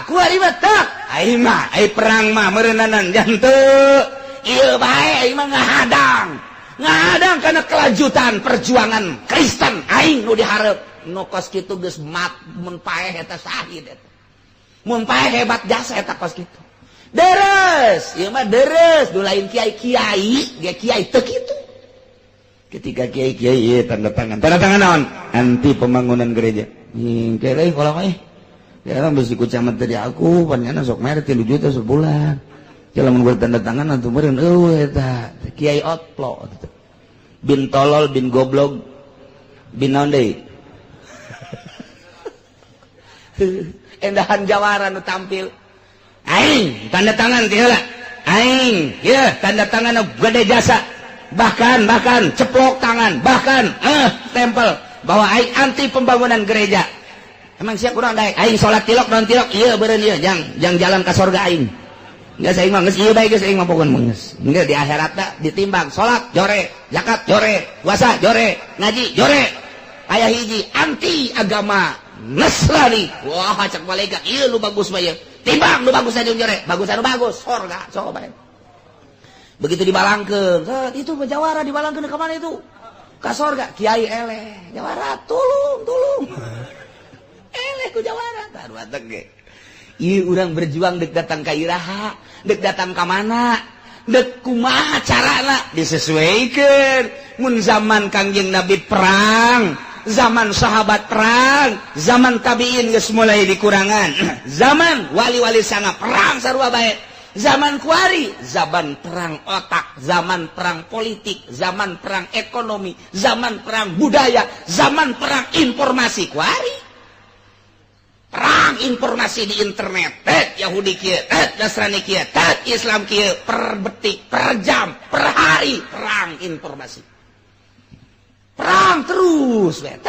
Kuari mah tak. Aing mah, ai perang mah meureunanan jantu. Ieu bae aing mah ngahadang. Ngahadang karena kelanjutan perjuangan Kristen aing nu dihareup. Nu kos kitu geus mat mun paeh eta syahid eta. Mun paeh hebat jasa eta kos kitu. Deres, ieu mah deres, nu lain kiai-kiai, ge kiai teu kitu. Ketika kiai-kiai ieu tanda tangan. Tanda tangan naon? Anti pembangunan gereja. Kere kalau mah ya orang besi ku camat dari aku panjana sok mere 3 juta sebulan. Ya lamun gua tanda tangan atuh meureun eueuh eta kiai otlo bin tolol bin goblok bin naon deui. Endahan jawara nu tampil. Aing tanda tangan ti heula. Aing ieu tanda tangan gede jasa. Bahkan bahkan ceplok tangan, bahkan tempel bahwa aing anti pembangunan gereja. Emang siap kurang daek aing salat tilok non tilok ieu beureun ieu jang jang jalan ka sorga aing. Geus aing mah geus ieu bae geus aing mah pokon geus. Geus di akhirat ditimbang salat jore, zakat jore, puasa jore, ngaji jore. Aya hiji anti agama Nasrani. Wah cak malaikat ieu nu bagus mah ieu. Timbang nu bagus aja jore, bagus anu bagus sorga sok bae. Begitu dibalangkeun, itu jawara dibalangkeun ka mana itu? Ka sorga kiai eleh, jawara tulung tulung. Eleh ku jawara taruh ge. Ieu urang berjuang dek datang ka iraha, dek datang ka mana, dek kumaha carana disesuaikan. Mun zaman Kangjeng Nabi perang, zaman sahabat perang, zaman tabiin geus mulai dikurangan. Zaman wali-wali sanga perang sarua bae. Zaman kuari, zaman perang otak, zaman perang politik, zaman perang ekonomi, zaman perang budaya, zaman perang informasi kuari. Perang informasi di internet, tet Yahudi kieu, tet Nasrani kieu, tet Islam kieu, per detik, per jam, per hari perang informasi. Perang terus, tet.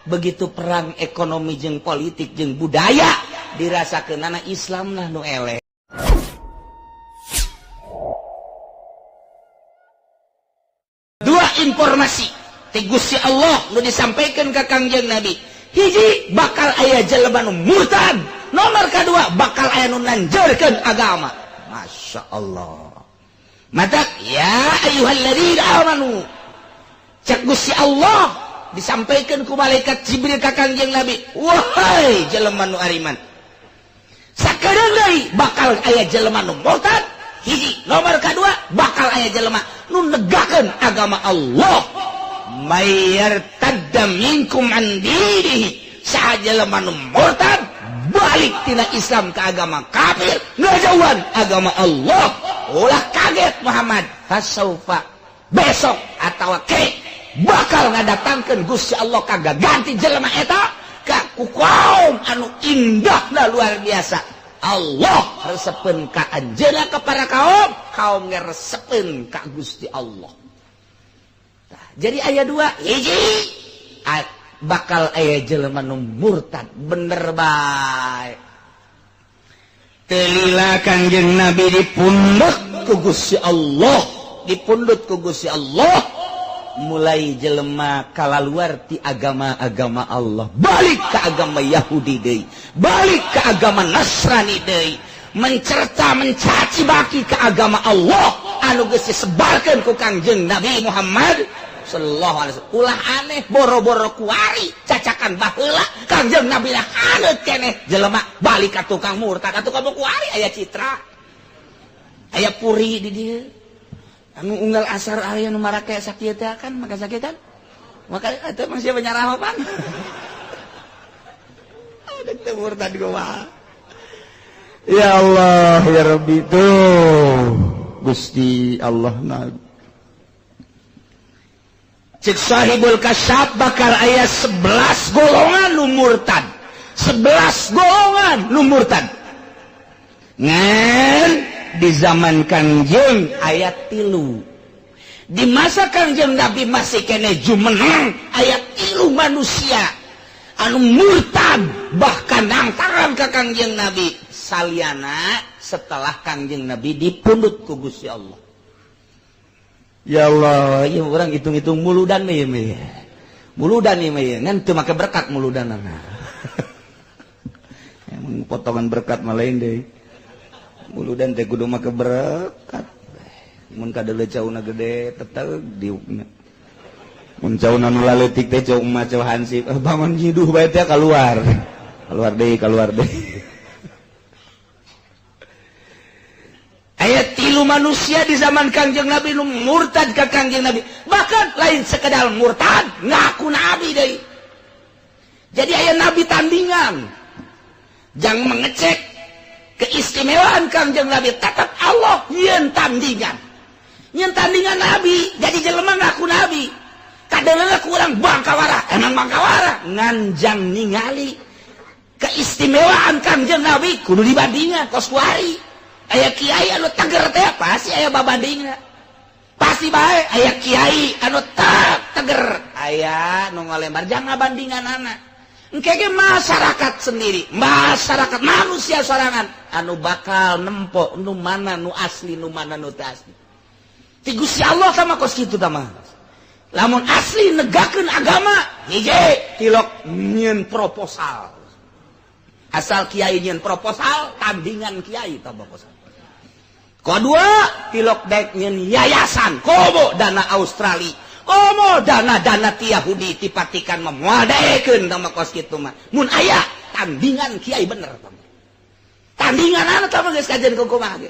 Begitu perang ekonomi jeung politik jeung budaya dirasakeunana Islam lah nu eleh. Dua informasi ti Gusti Allah nu disampaikan ka Kangjeng Nabi. Hiji bakal aya jelema nu murtad, nomor kedua bakal aya nu nanjeurkeun agama. Masya Allah. Matak ya ayyuhalladzina amanu. Cek Gusti Allah disampaikan ku malaikat Jibril ka Kangjeng Nabi, wahai jelema nu ariman. Sakedeung deui bakal aya jelema nu murtad, hiji, nomor kedua bakal aya jelema nu negakeun agama Allah. Mayartadda minkum an dinihi, saha jelema nu murtad balik tina Islam ke agama kafir, ngajauhan agama Allah. Ulah kaget Muhammad, fasaufa besok atawa ke bakal ngadatangkeun Gusti Allah kagak ganti jelema eta ka ku kaum anu indahna luar biasa. Allah resepeun ka anjeunna ka para kaum, kaum ngeresepeun ka Gusti Allah. Jadi ayat dua hiji bakal aya jelema nu murtad bener bae. Teu lila Kangjeng Nabi dipundhut ku Gusti Allah, dipundhut ku Gusti Allah, mulai jelema kalaluar ti agama-agama Allah, balik ke agama Yahudi deui, balik ke agama Nasrani deui, mencerca mencaci baki ke agama Allah anu geus disebarkeun ku Kangjeng Nabi Muhammad sallallahu alaihi wasallam. Ulah aneh boro-boro kuari cacakan baheula Kangjeng Nabi lah haneut keneh jelema balik ka tukang murtad atuh kamu kuari aya citra aya puri di dieu anu unggal asar aya nu marake sakieu teh kan maka sakit kan maka atuh masih penyarah pan ada teh murtad kumaha. Ya Allah ya Rabbi tuh Gusti Allah na cek Sahibul Kasyaf bakal aya 11 golongan nu murtad, 11 golongan nu murtad. Ngan di zaman Kangjeng aya 3, di masa Kangjeng Nabi masih kene jumeneng aya 3 manusia anu murtad bahkan nangtangan ka Kangjeng Nabi saliana setelah Kangjeng Nabi dipundhut ku Gusti Allah. Ya Allah, ieu urang hitung-hitung muludan ieu mah. Muludan ieu mah ngan teu make berkat muludanana. Potongan berkat mah lain deui. Muludan teh kudu make berkat. Mun kadeuleu cauna gede tetep diukna. Mun cauna nu laletik teh cau emak cau hansip, bangun nyiduh bae teh keluar. Keluar deui, keluar deui. Aya tilu manusia di zaman Kangjeng Nabi nu murtad ka Kangjeng Nabi. Bahkan lain sekedar murtad, ngaku nabi deui. Jadi aya nabi tandingan. Jangan mengecek keistimewaan Kangjeng Nabi, tetap Allah nyeun tandingan. Nyeun tandingan nabi, jadi jelema ngaku nabi. Kadeuleu kurang bangkawara, emang bangkawara nganjang ningali keistimewaan Kangjeng Nabi kudu dibandingan kos kuari. Aya kiai anu teger teh pasti aya babandingna. Pasti bae aya kiai anu tak teger, aya nu ngalembar jangan bandinganana. Engke ge masyarakat sendiri, masyarakat manusia sorangan anu bakal nempo nu mana nu asli nu mana nu teu asli. Ti Gusti Allah sama kos kitu tah mah. Lamun asli negakeun agama, hiji tilok nyieun proposal. Asal kiai nyieun proposal, tandingan kiai tah proposal. Kedua, tilok dek nyieun yayasan, komo dana Australia, komo dana-dana ti Yahudi ti Vatikan mah moal daekeun tah mah kos kitu mah. Mun aya tandingan kiai bener tah mah. Tandingan anu tah mah geus kajen kumaha ge.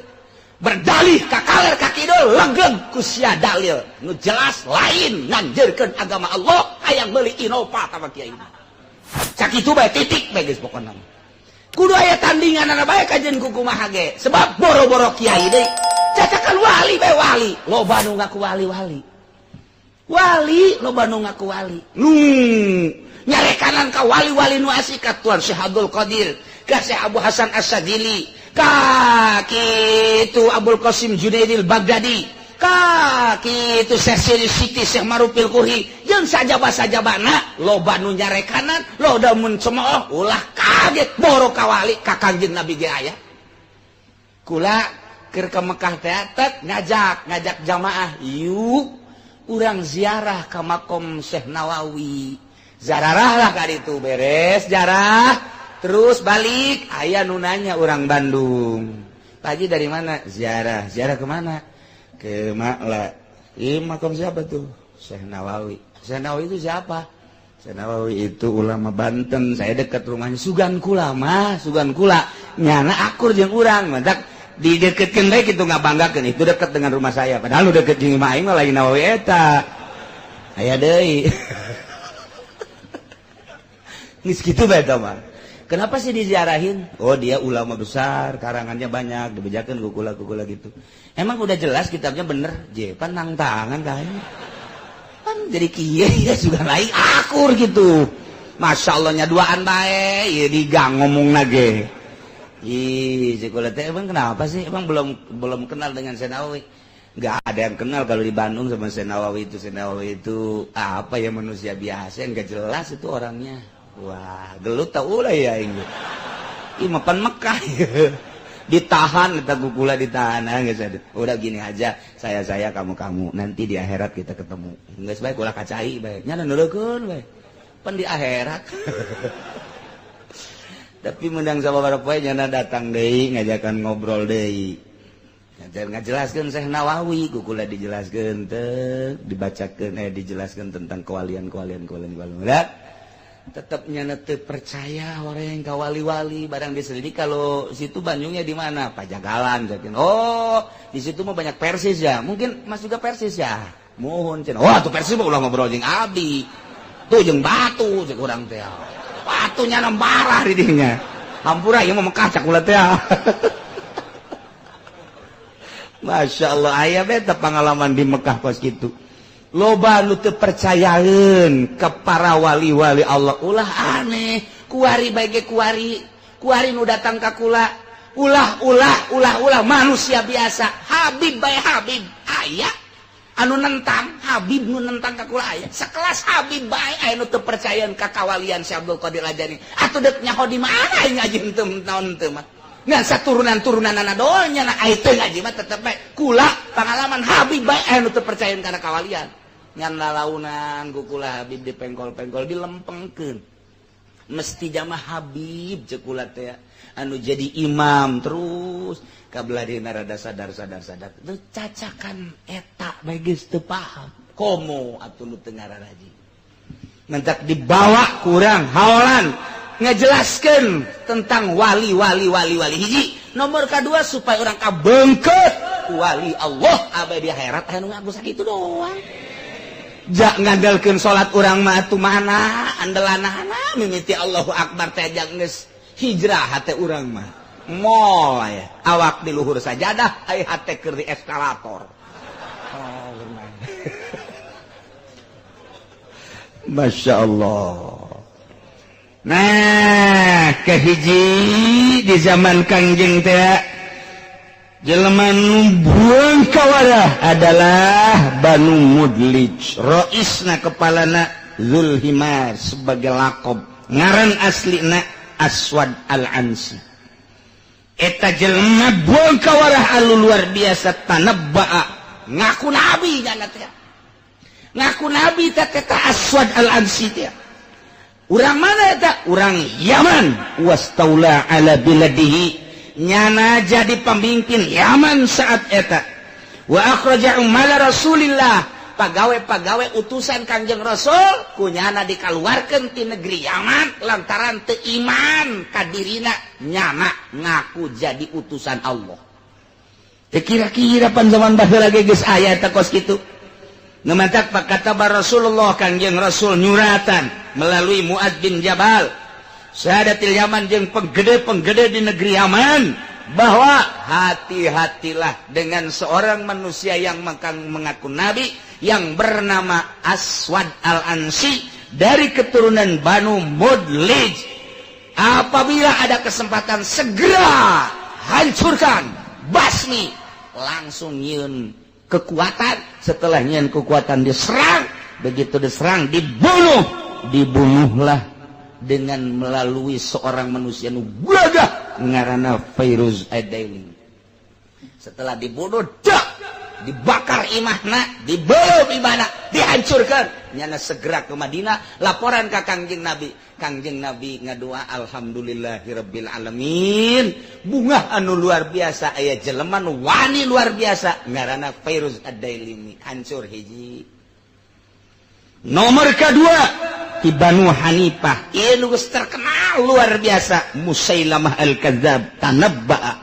Berdalih ka kaler ka kidul legeg ku sia dalil nu jelas lain nganjeurkeun agama Allah hayang meuli Innova tah mah kiai. Sakitu bae titik bae geus pokona. Kudu aya tandingan anak bae kajen ku kumaha ge. Sebab boro-boro kiai deui. Cacakan wali bae wali, loba nu ngaku wali-wali. Wali loba nu ngaku wali. Nu nyarekanan ka wali-wali nu asli ka Tuan Syekh Abdul Qadir, ka Syekh Abu Hasan Asy-Syadzili, ka kitu Abul Qasim Junaidil Baghdadi, ka kitu Syekh Siri Siti Syekh Marufil Kuhi, jeung sajaba-sajabana loba nu nyarekanan, loba mun cemooh ulah kaget boro ka wali ka Kangjeng Nabi ge aya. Kula keur ka Mekah teh tek ngajak jamaah, yuk urang ziarah ka makom Syekh Nawawi. Zararah lah ka ditu beres jarah terus balik aya nu nanya urang Bandung. Pak Haji dari mana? Ziarah. Ziarah kemana? Ke Makla. Ih, makom siapa tuh? Syekh Nawawi. Syekh Nawawi itu siapa? Syekh Nawawi itu ulama Banten. Saya dekat rumahnya. Sugan kula mah, sugan kula. Nyana akur jeung urang, mantak dideketkeun bae kitu ngabanggakeun. Itu dekat dengan rumah saya. Padahal lu deket jeung imah aing mah lain Nawawi eta. Aya deui. Geus kitu bae tah mah. Kenapa sih diziarahin? Oh, dia ulama besar, karangannya banyak, dibejakeun ku kula-kula gitu. Emang udah jelas kitabnya bener? Je, pan nang tangan kayaknya. Pan jadi kiai ya juga lain akur gitu. Masya Allah nya duaan bae, ieu di gang ngomongna ge. Ih, si kula teh emang kenapa sih? Emang belum kenal dengan Syekh Nawawi? Nggak ada yang kenal kalau di Bandung sama Syekh Nawawi itu. Syekh Nawawi itu apa ya, manusia biasa yang nggak jelas itu orangnya. Wah, gelut tau lah ya ini. Ih, mapan Mekah. Ditahan, kita kukula ditahan. Ah, nggak sadar. Udah gini aja, saya kamu kamu. Nanti di akhirat kita ketemu. Nggak sebaik ulah kacai baik. Nyana nulukeun baik. Pan di akhirat. Tapi mendang sama para poe nyana datang deui ngajakan ngobrol deui. Ngajelaskeun Syekh Nawawi, kukula dijelaskeun teh, dibacakeun dijelaskeun tentang kewalian-kewalian kewalian-kewalian. Udah. Tetap nyana teu percaya orang yang kawali-wali barang diselidik kalau situ Bandungnya di mana? Pajagalan cekin. Oh, di situ mah banyak Persis ya. Mungkin Mas juga Persis ya. Mohon cenah. Wah, tuh Persis mah ulah ngobrol jeung abdi. Tuh jeung batu cek urang teh. Batu nyana marah di dinya. Hampura ieu mah Mekah cak ulah teh. Masya Allah, aya beta pengalaman di Mekah kos kitu. Loba nu teu percayaeun ke para wali-wali Allah. Ulah aneh, kuari bae ge kuari, kuari nu datang ka kula. Ulah ulah ulah ulah manusia biasa. Habib bae Habib aya anu nentang, Habib nu nentang ka kula aya. Sekelas Habib bae aya nu teu percayaeun ka kawalian Syekh Abdul Qadir Al-Jailani. Atuh deuk nyaho di mana aing ngaji henteu naon henteu mah. Ngan saturunan-turunanana doang nya aing teu ngaji mah tetep bae. Kula pengalaman Habib bae aya nu teu percayaeun kana kawalian. Ngan lalaunan ku kula Habib dipengkol-pengkol dilempengkeun. Mesti jamaah Habib cek kula teh anu jadi imam terus kabelah dina rada sadar sadar sadar teu cacakan eta bae geus teu paham komo atuh nu teu ngararaji mentak dibawa kurang haolan ngejelaskan tentang wali wali wali wali hiji nomor kedua supaya orang kabengket wali Allah abai di akhirat anu ngaku sakitu doang. Jak ngandalkeun salat urang mah atuh mana andelanana mimiti Allahu Akbar teh geus hijrah hate urang mah moal ya awak di luhur sajadah ai hate keur di eskalator. Oh, Masya Allah. Nah kehiji di zaman Kangjeng teh jelema nu buang kawarah adalah Banu Mudlij, roisna kepalana Zulhimar sebagai lakob, ngaran aslina Aswad Al-Ansi. Eta jelema buang kawarah anu luar biasa, tanabbaa ngaku nabi nyana teh, ngaku nabi teh eta Aswad Al-Ansi teh. Urang mana eta? Urang Yaman. Wastaula ala biladihi, nyana jadi pemimpin Yaman saat eta. Wa akhraja umala Rasulillah, pagawe-pagawe utusan Kangjeng Rasul kunyana dikaluarkeun ti negeri Yaman lantaran teu iman kadirina nyana ngaku jadi utusan Allah. Teu kira-kira pan zaman baheula ge geus aya eta kos kitu. Nu mantak kata Rasulullah, Kangjeng Rasul nyuratan melalui Muad bin Jabal Sadatil Yaman jeung penggede-penggede di negeri Yaman bahwa hati-hatilah dengan seorang manusia yang mengaku nabi yang bernama Aswad Al-Ansi dari keturunan Banu Mudlij. Apabila ada kesempatan segera hancurkan, basmi, langsung nyieun kekuatan. Setelah nyieun kekuatan diserang, begitu diserang dibunuh, dibunuhlah dengan melalui seorang manusia nu gagah ngaranna Fairuz Ad-Dailami. Setelah dibunuh, dak, dibakar imahna, dibelum imahna, dihancurkan. Nyana segera ke Madinah, laporan ke Kangjeng Nabi. Kangjeng Nabi ngadua alhamdulillahirabbil alamin. Bunga anu luar biasa aya jelema nu wani luar biasa ngaranna Fairuz Ad-Dailami, hancur hiji. Nomor kedua di Banu Hanifah, ieu nu geus terkenal luar biasa Musailamah Al-Kadzab tanabba'a.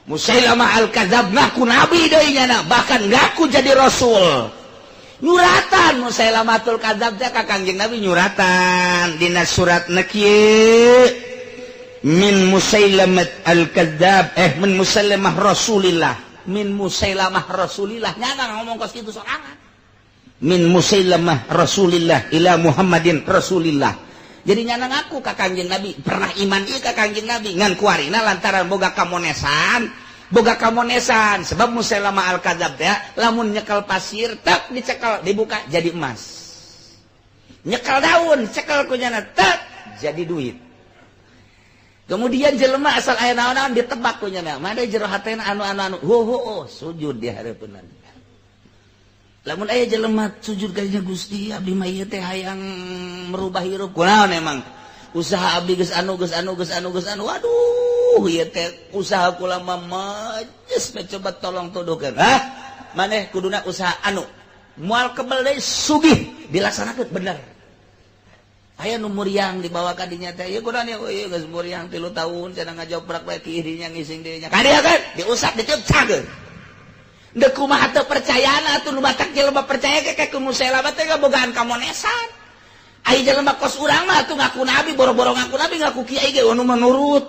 Musailamah Al-Kadzab ngaku nabi deui nyana, bahkan ngaku jadi rasul. Nyuratan Musailamatul Kadzab teh ka Kangjeng Nabi, nyuratan dina suratna kieu, min Musailamah Al-Kadzab, min Musailamah Rasulillah, min Musailamah Rasulillah, nyana ngomong kos kitu sorangan. Min Musailamah Rasulillah ila Muhammadin Rasulillah. Jadi nyana ngaku ka Kangjeng Nabi, pernah iman ieu ka Kangjeng Nabi, ngan kuarina lantaran boga kamonesan, boga kamonesan sebab Musailamah Al-Kadzab teh lamun nyekel pasir tak dicekel dibuka jadi emas. Nyekel daun cekel ku nyana tak jadi duit. Kemudian jelema asal aya naon-naon ditebak ku nyana, mana jero hatena anu anu anu ho ho oh, sujud di hareupeun. Lamun aya jelema sujud ka Gusti abdi mah ieu teh hayang merubah hirup, kunaon emang usaha abdi geus anu geus anu geus anu geus anu, waduh ieu teh usaha kula mah majes, coba tolong tuduhkeun. Hah, maneh kuduna usaha anu moal kebel deui sugih, dilaksanakeun bener. Aya nu muriang dibawa ka dinya teh, ieu kunaon ieu, ieu geus muriang 3 tahun cenah ngajoprak bae ki dinya ngising dinya ka dieu kan diusap ditiup cageun. Dek kumaha teu percayana atuh nu batak jelema percaya ke ka Musailamah teh ngabogaan kamonesan. Ai jelema kos urang mah atuh ngaku nabi, boro-boro ngaku nabi, ngaku kiai ge anu menurut.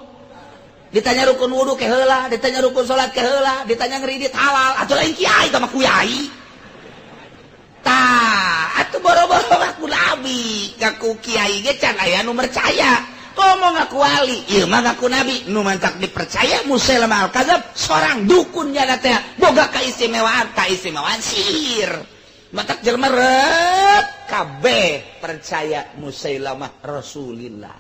Ditanya rukun wudu ke heula, ditanya rukun salat ke heula, ditanya ngeridit halal, atuh lain kiai tah mah kuyai. Tah, atuh boro-boro ngaku nabi, ngaku kiai ge can aya nu percaya. Komo ngaku wali, ieu mah ngaku nabi, nu mantak dipercaya Musailamah Al-Kadzab seorang dukun nyana teh boga kaistimewaan, kaistimewaan sihir. Matak jelema rep kabeh percaya Musailamah Rasulillah.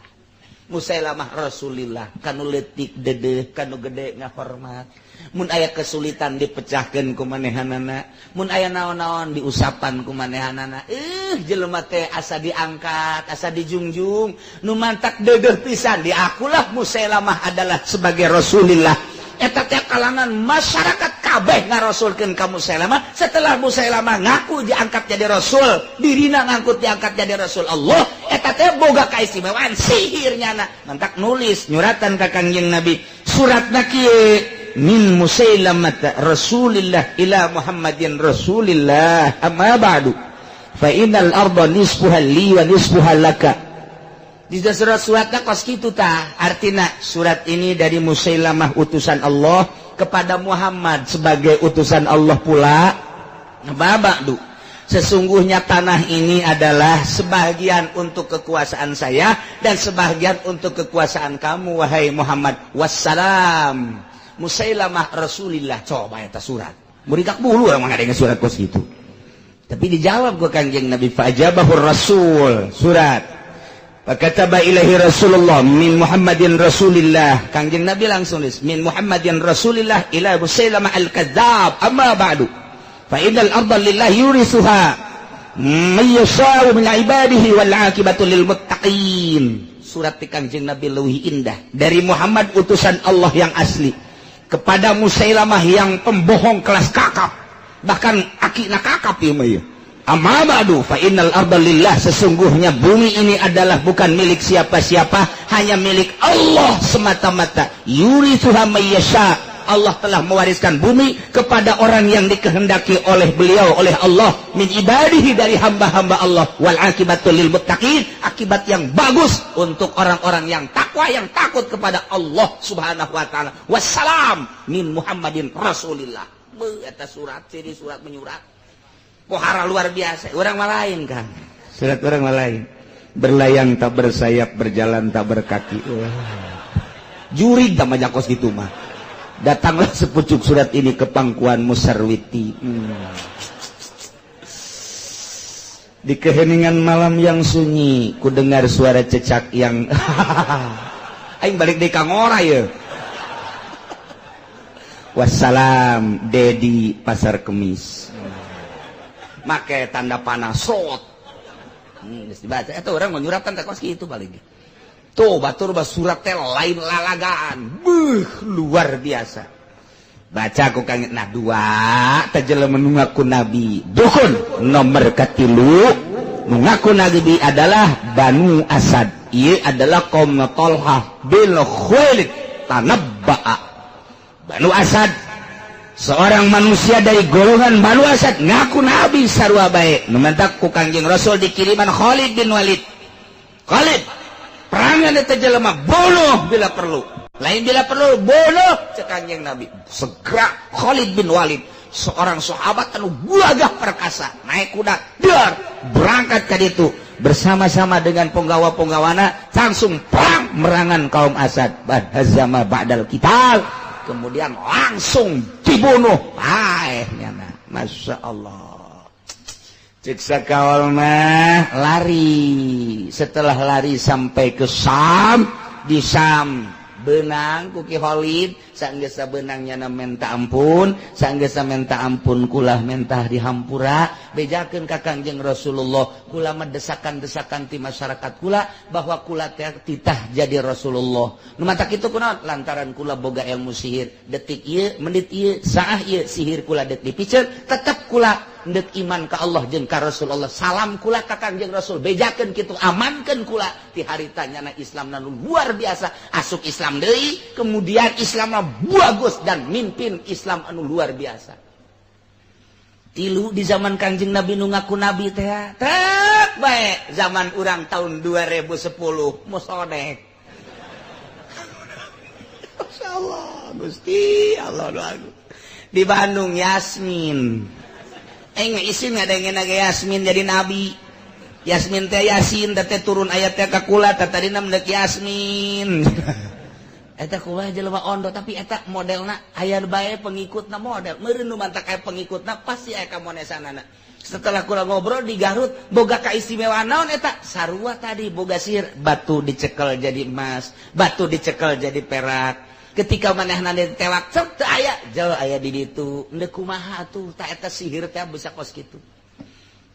Musailamah Rasulillah kanu leutik dedeh, kanu gede ngahormat. Mun aya kesulitan dipecahkeun ku manehanana, mun aya naon-naon diusapan ku manehanana. Jelema teh asa diangkat, asa dijungjung, nu mantak deudeuh pisan diakulah Musailamah adalah sebagai Rasulillah. Eta teh kalangan masyarakat kabeh ngarasulkeun ka Musailamah. Setelah Musailamah ngaku diangkat jadi rasul, dirina ngangkut diangkat jadi rasul Allah, eta teh boga kaistimewaan sihirnya na. Mantak nulis nyuratan ka Kangjeng Nabi. Suratna kieu, min Musailamah Rasulillah ila Muhammadin Rasulillah, amma ba'du fa innal arda nisfuha li wa nisfuha laka. Di surat suratnya kos kitu tah, artina surat ini dari Musailamah utusan Allah kepada Muhammad sebagai utusan Allah pula. Amma ba'du, sesungguhnya tanah ini adalah sebagian untuk kekuasaan saya dan sebagian untuk kekuasaan kamu wahai Muhammad. Wassalam, Musailamah Rasulillah. Coba eta surat murikak bulu emang ada surat kos gitu, tapi dijawab ku Kangjeng Nabi. Fajabahur Rasul surat. Fakataba ilaihi Rasulullah min Muhammadin Rasulillah. Kangjeng Nabi langsung nulis min Muhammadin Rasulillah ila Musailamah al-Kadzab, amma ba'du fa innal arda lillahi yurisuha man yasha'u min ibadihi wal 'aqibatu lil muttaqin. Surat ti Kangjeng Nabi leuwih indah dari Muhammad utusan Allah yang asli kepada Musailamah yang pembohong kelas kakap, bahkan akina kakap ieu mah ieu. Amma ba'du fa innal arda lillah, sesungguhnya bumi ini adalah bukan milik siapa-siapa, hanya milik Allah semata-mata. Yurithuha may yasha, Allah telah mewariskan bumi kepada orang yang dikehendaki oleh beliau, oleh Allah, min ibadihi, dari hamba-hamba Allah. Wal akibatu lil muttaqin, akibat yang bagus untuk orang-orang yang takwa, yang takut kepada Allah Subhanahu wa taala. Wassalam min Muhammadin Rasulillah. Beuh, eta surat ciri surat menyurat pohara luar biasa. Orang mah lain kan, surat orang mah lain, berlayang tak bersayap, berjalan tak berkaki. Wah, jurig tak majakos gitu mah. Datanglah sepucuk surat ini ke pangkuan Musarwiti. Di keheningan malam yang sunyi ku dengar suara cecak yang aing balik di kangora ya. Wassalam, Dedi Pasar Kemis. Make tanda panah sot. Geus dibaca eta urang menyuratkan teh kos kitu balik. Tuh batur bah surat teh lain lalagaan. Beuh, luar biasa. Baca ku kang nah dua teh jelema nu ngaku nabi. Dukun nomor katilu nu ngaku nabi adalah Banu Asad. Ieu adalah kaum Talhah bin Khuwailid tanabba'a. Banu Asad, seorang manusia dari golongan Banu Asad ngaku nabi sarua bae. Nu mantak ku Kangjeng Rasul dikiriman Khalid bin Walid. Khalid perangan eta jelema, bunuh bila perlu. Lain bila perlu, bunuh cek Kangjeng Nabi. Segera Khalid bin Walid, seorang sahabat anu gagah perkasa, naik kuda, dar, berangkat ke ditu bersama-sama dengan penggawa-penggawana, langsung perang merangan kaum Asad. Hazama ba'dal qital, kemudian langsung dibunuh. Paeh nyana. Masya Allah. Cek sakawal mah lari. Setelah lari sampai ke Sam, di Sam benang ku Ki Khalid, sanggeus benang nyana minta ampun, sanggeus minta ampun kula mentah dihampura, bejakeun ka Kangjeng Rasulullah, kula mah desakan-desakan ti masyarakat kula bahwa kula teh titah jadi Rasulullah. Nu matak kitu kunaon? Lantaran kula boga ilmu sihir. Detik ieu, menit ieu, saah ieu sihir kula deuk dipiceun, tetep kula ndek iman ka Allah jeung ka Rasulullah. Salam kula ka Kangjeng Rasul, bejakeun kitu, amankeun kula ti harita nyana Islam nu luar biasa. Asup Islam deui, kemudian Islam bagus dan mimpin Islam anu luar biasa. Tilu di zaman Kangjeng Nabi nu ngaku nabi teh tek bae. Zaman urang tahun 2010 musodek. Masya Allah, Gusti Allah doa di Bandung Yasmin. Aing isin ngadengin ge Yasmin jadi nabi. Yasmin teh Yasin teh turun ayat teh ka kula teh tadina mendek Yasmin. Eta kumaha jelema ondo, tapi eta modelna aya bae pengikutna, model meureun nu mantak aya pengikutna pasti aya kamonesanana. Setelah kula ngobrol di Garut boga kaistimewaan naon eta sarua tadi boga sihir, batu dicekel jadi emas, batu dicekel jadi perak. Ketika manehna ditewak, cek teu aya, jauh aya di ditu. Endek kumaha atuh? Ta eta sihir teh bisa kos kitu.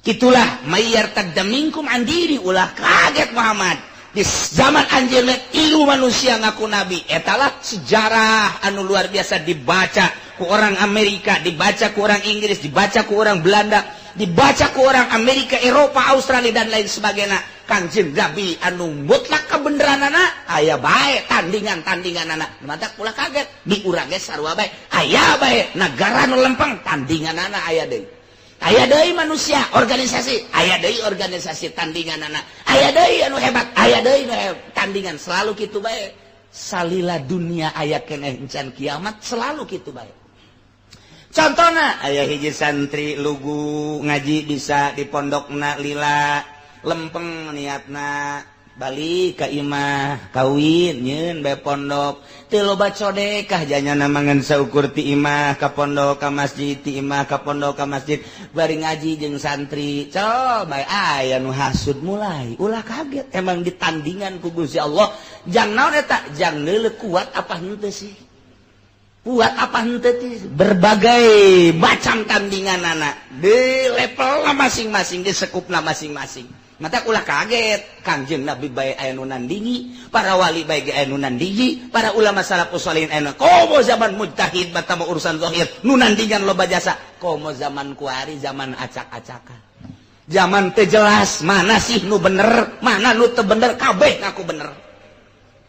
Kitulah may yartadda minkum an dini, ulah kaget Muhammad. Di zaman anjeunna tilu manusia ngaku nabi. Etalah sejarah anu luar biasa, dibaca ku orang Amerika, dibaca ku orang Inggris, dibaca ku orang Belanda, dibaca ku orang Amerika, Eropa, Australia, dan lain sebagainya. Kangjeng Nabi anu mutlak kebenaranana, aya bae tandingan-tandinganana. Mata ulah kaget, di urang ge sarua bae. Aya bae negara nu lempeng, tandinganana aya deui. Aya deui manusia, organisasi, aya deui organisasi tandinganana. Aya deui anu hebat, aya deui nu tandingan, selalu kitu bae. Salila dunia aya keneh encan kiamat selalu kitu bae. Contohna, aya hiji santri lugu ngaji bisa di pondokna, lila lempeng niatna, balik ka imah, kawin, nyeun bae pondok, teu loba codekah janyana, mangan saukur ti imah ka pondok ka masjid, ti imah ka pondok ka masjid, bari ngaji jeung santri. Coba aya nu hasud mulai, ulah kaget, emang ditandingan ku Gusti Allah. Jang naon eta? Jang neuleuh kuat apa henteu sih, kuat apa henteu sih. Berbagai macam tandingan anak di level masing-masing, di sekupna masing-masing. Mata ulah kaget, Kangjeng Nabi bae aya nu nandingi, para wali bae ge aya nu nandingi, para ulama salafus sholihin aya nu. Komo zaman mujtahid batama urusan zahir nu nandingan loba jasa. Komo zaman kuari, zaman acak-acakan. Zaman teu jelas mana sih nu bener, mana nu teu bener, kabeh ngaku bener.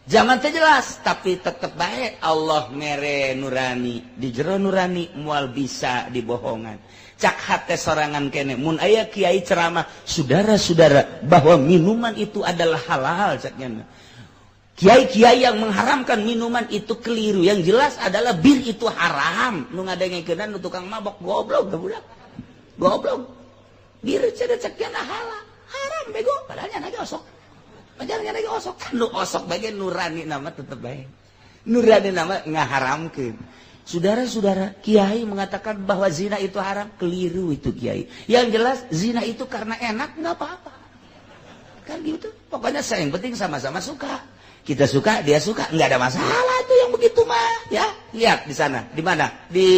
Zaman teu jelas, tapi tetep bae Allah mere nurani. Di jero nurani moal bisa dibohongan. Cak hate sorangan kene, mun aya kiai ceramah, "Saudara-saudara, bahwa minuman itu adalah halal," caknya, "kiai-kiai yang mengharamkan minuman itu keliru, yang jelas adalah bir itu haram." Nu ngadengekeun nu tukang mabok, goblok budak, goblok. Bir cenah caknya halal, haram, bego. Padahal nya osok, padahal nya osok. Nu osok bagian nurani nama tetep bae, nurani nama ngaharamkeun. Saudara-saudara, kiai mengatakan bahwa zina itu haram, keliru itu kiai. Yang jelas zina itu karena enak nggak apa-apa. Kan gitu. Pokoknya saya yang penting sama-sama suka. Kita suka, dia suka, nggak ada masalah itu yang begitu mah. Ya, lihat di sana, di mana? Di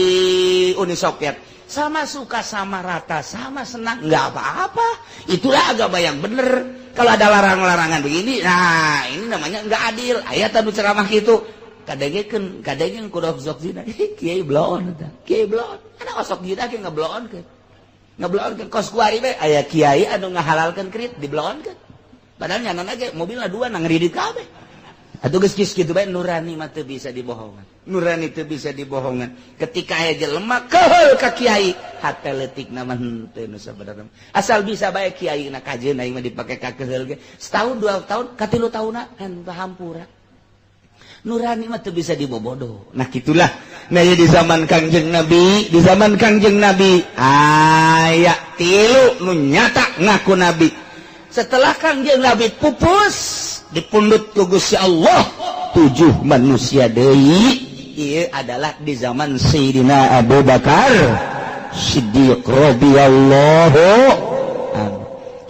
Uni Soviet. Sama suka, sama rata, sama senang, nggak apa-apa. Itulah agama yang benar. Kalau ada larang-larangan begini, nah ini namanya nggak adil. Ayat anu ceramah gitu, kadengekeun kadengeun kudu sok zina, kiai bloon eta, kiai bloon. Ada osok zina ge ngebloon ke ngebloon ke. Kos kuari we aya kiai anu ngahalalkeun krit, dibloonkeun, padahal nyana ge mobilna dua, nang ngridit kabeh. Atuh geus kitu bae, nurani mah teu bisa dibohongan, nurani teu bisa dibohongan. Ketika aya jelema keheul ka kiai, hate leutik mah henteu nu sabenerna, asal bisa bae kiai na kajeun aing mah dipake ka keheul ge setahun, 2 tahun, katilu tahunna kan hampura. Nurani mah teu bisa dibobodo. Nah, gitulah. Nah, di zaman Kangjeng Nabi, di zaman Kangjeng Nabi aya tilu nu nyata ngaku nabi. Setelah Kangjeng Nabi pupus, dipundut ku Gusti Allah tujuh manusia deui. Ieu adalah di zaman Sayyidina Abu Bakar Siddiq radhiyallahu anhu.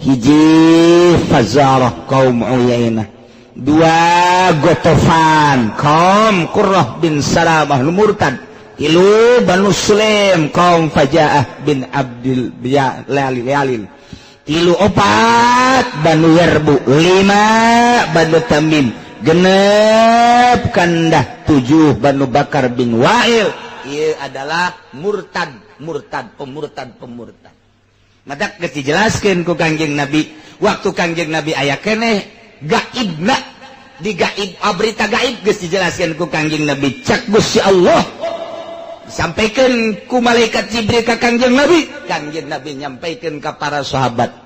Hiji, Fazarah kaum Uyainah. Dua, Gotofan kaum Qurrah bin Salamah nu murtad. Tilu, Banu Sulaim kaum Fajaah bin Abdil Lalil. Tilu, opat, Banu Yarbu. Lima, Banu Tamim. Genep, Kandah. Tujuh, Banu Bakar bin Wa'il. Ia adalah murtad, murtad, pemurtad, pemurtad. Maka geus dijelaskeun ku Kangjeng Nabi, waktu Kangjeng Nabi aya keneh gaibna, di gaib, ah, berita gaib geus dijelaskeun ku Kangjeng Nabi. Cak Gusti Allah, sampaikan ku malaikat Jibril ka Kangjeng Nabi, Kangjeng Nabi nyampaikan ke para sahabat.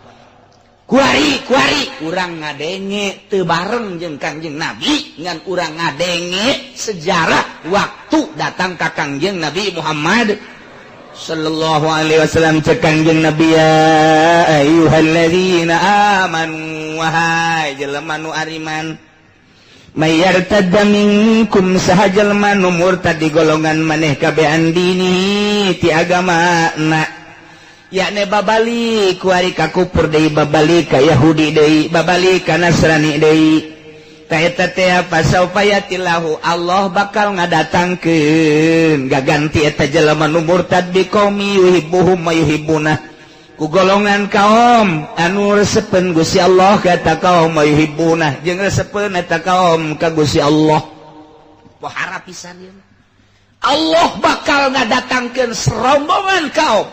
Kuari kuari urang ngadenge teu bareng jeung Kangjeng Nabi, ngan urang ngadenge sejarah waktu datang ka Kangjeng Nabi Muhammad sallallahu alaihi wasallam. Cek Kangjeng Nabi, "Ya ayyuhalladzina amanu, wahai jelema nu ariman, may yartadda minkum, saha jelema nu murtad di golongan maneh kabeh, an dini, ti agama na, yakni babalik kuari ka kufur deui, babalik ka Yahudi deui, babalik ka Nasrani deui, Tah eta teh fasaufa ya'tillahu, Allah bakal ngadatangkeun gaganti eta jelema nu murtad, biqaumin yuhibbuhum wa yuhibbunah, ku golongan kaum anu resepeun Gusti Allah ka eta kaum, wa yuhibbunah, jeung resepeun eta kaum ka Gusti Allah. Pohara pisan ieu. Allah bakal ngadatangkeun serombongan kaum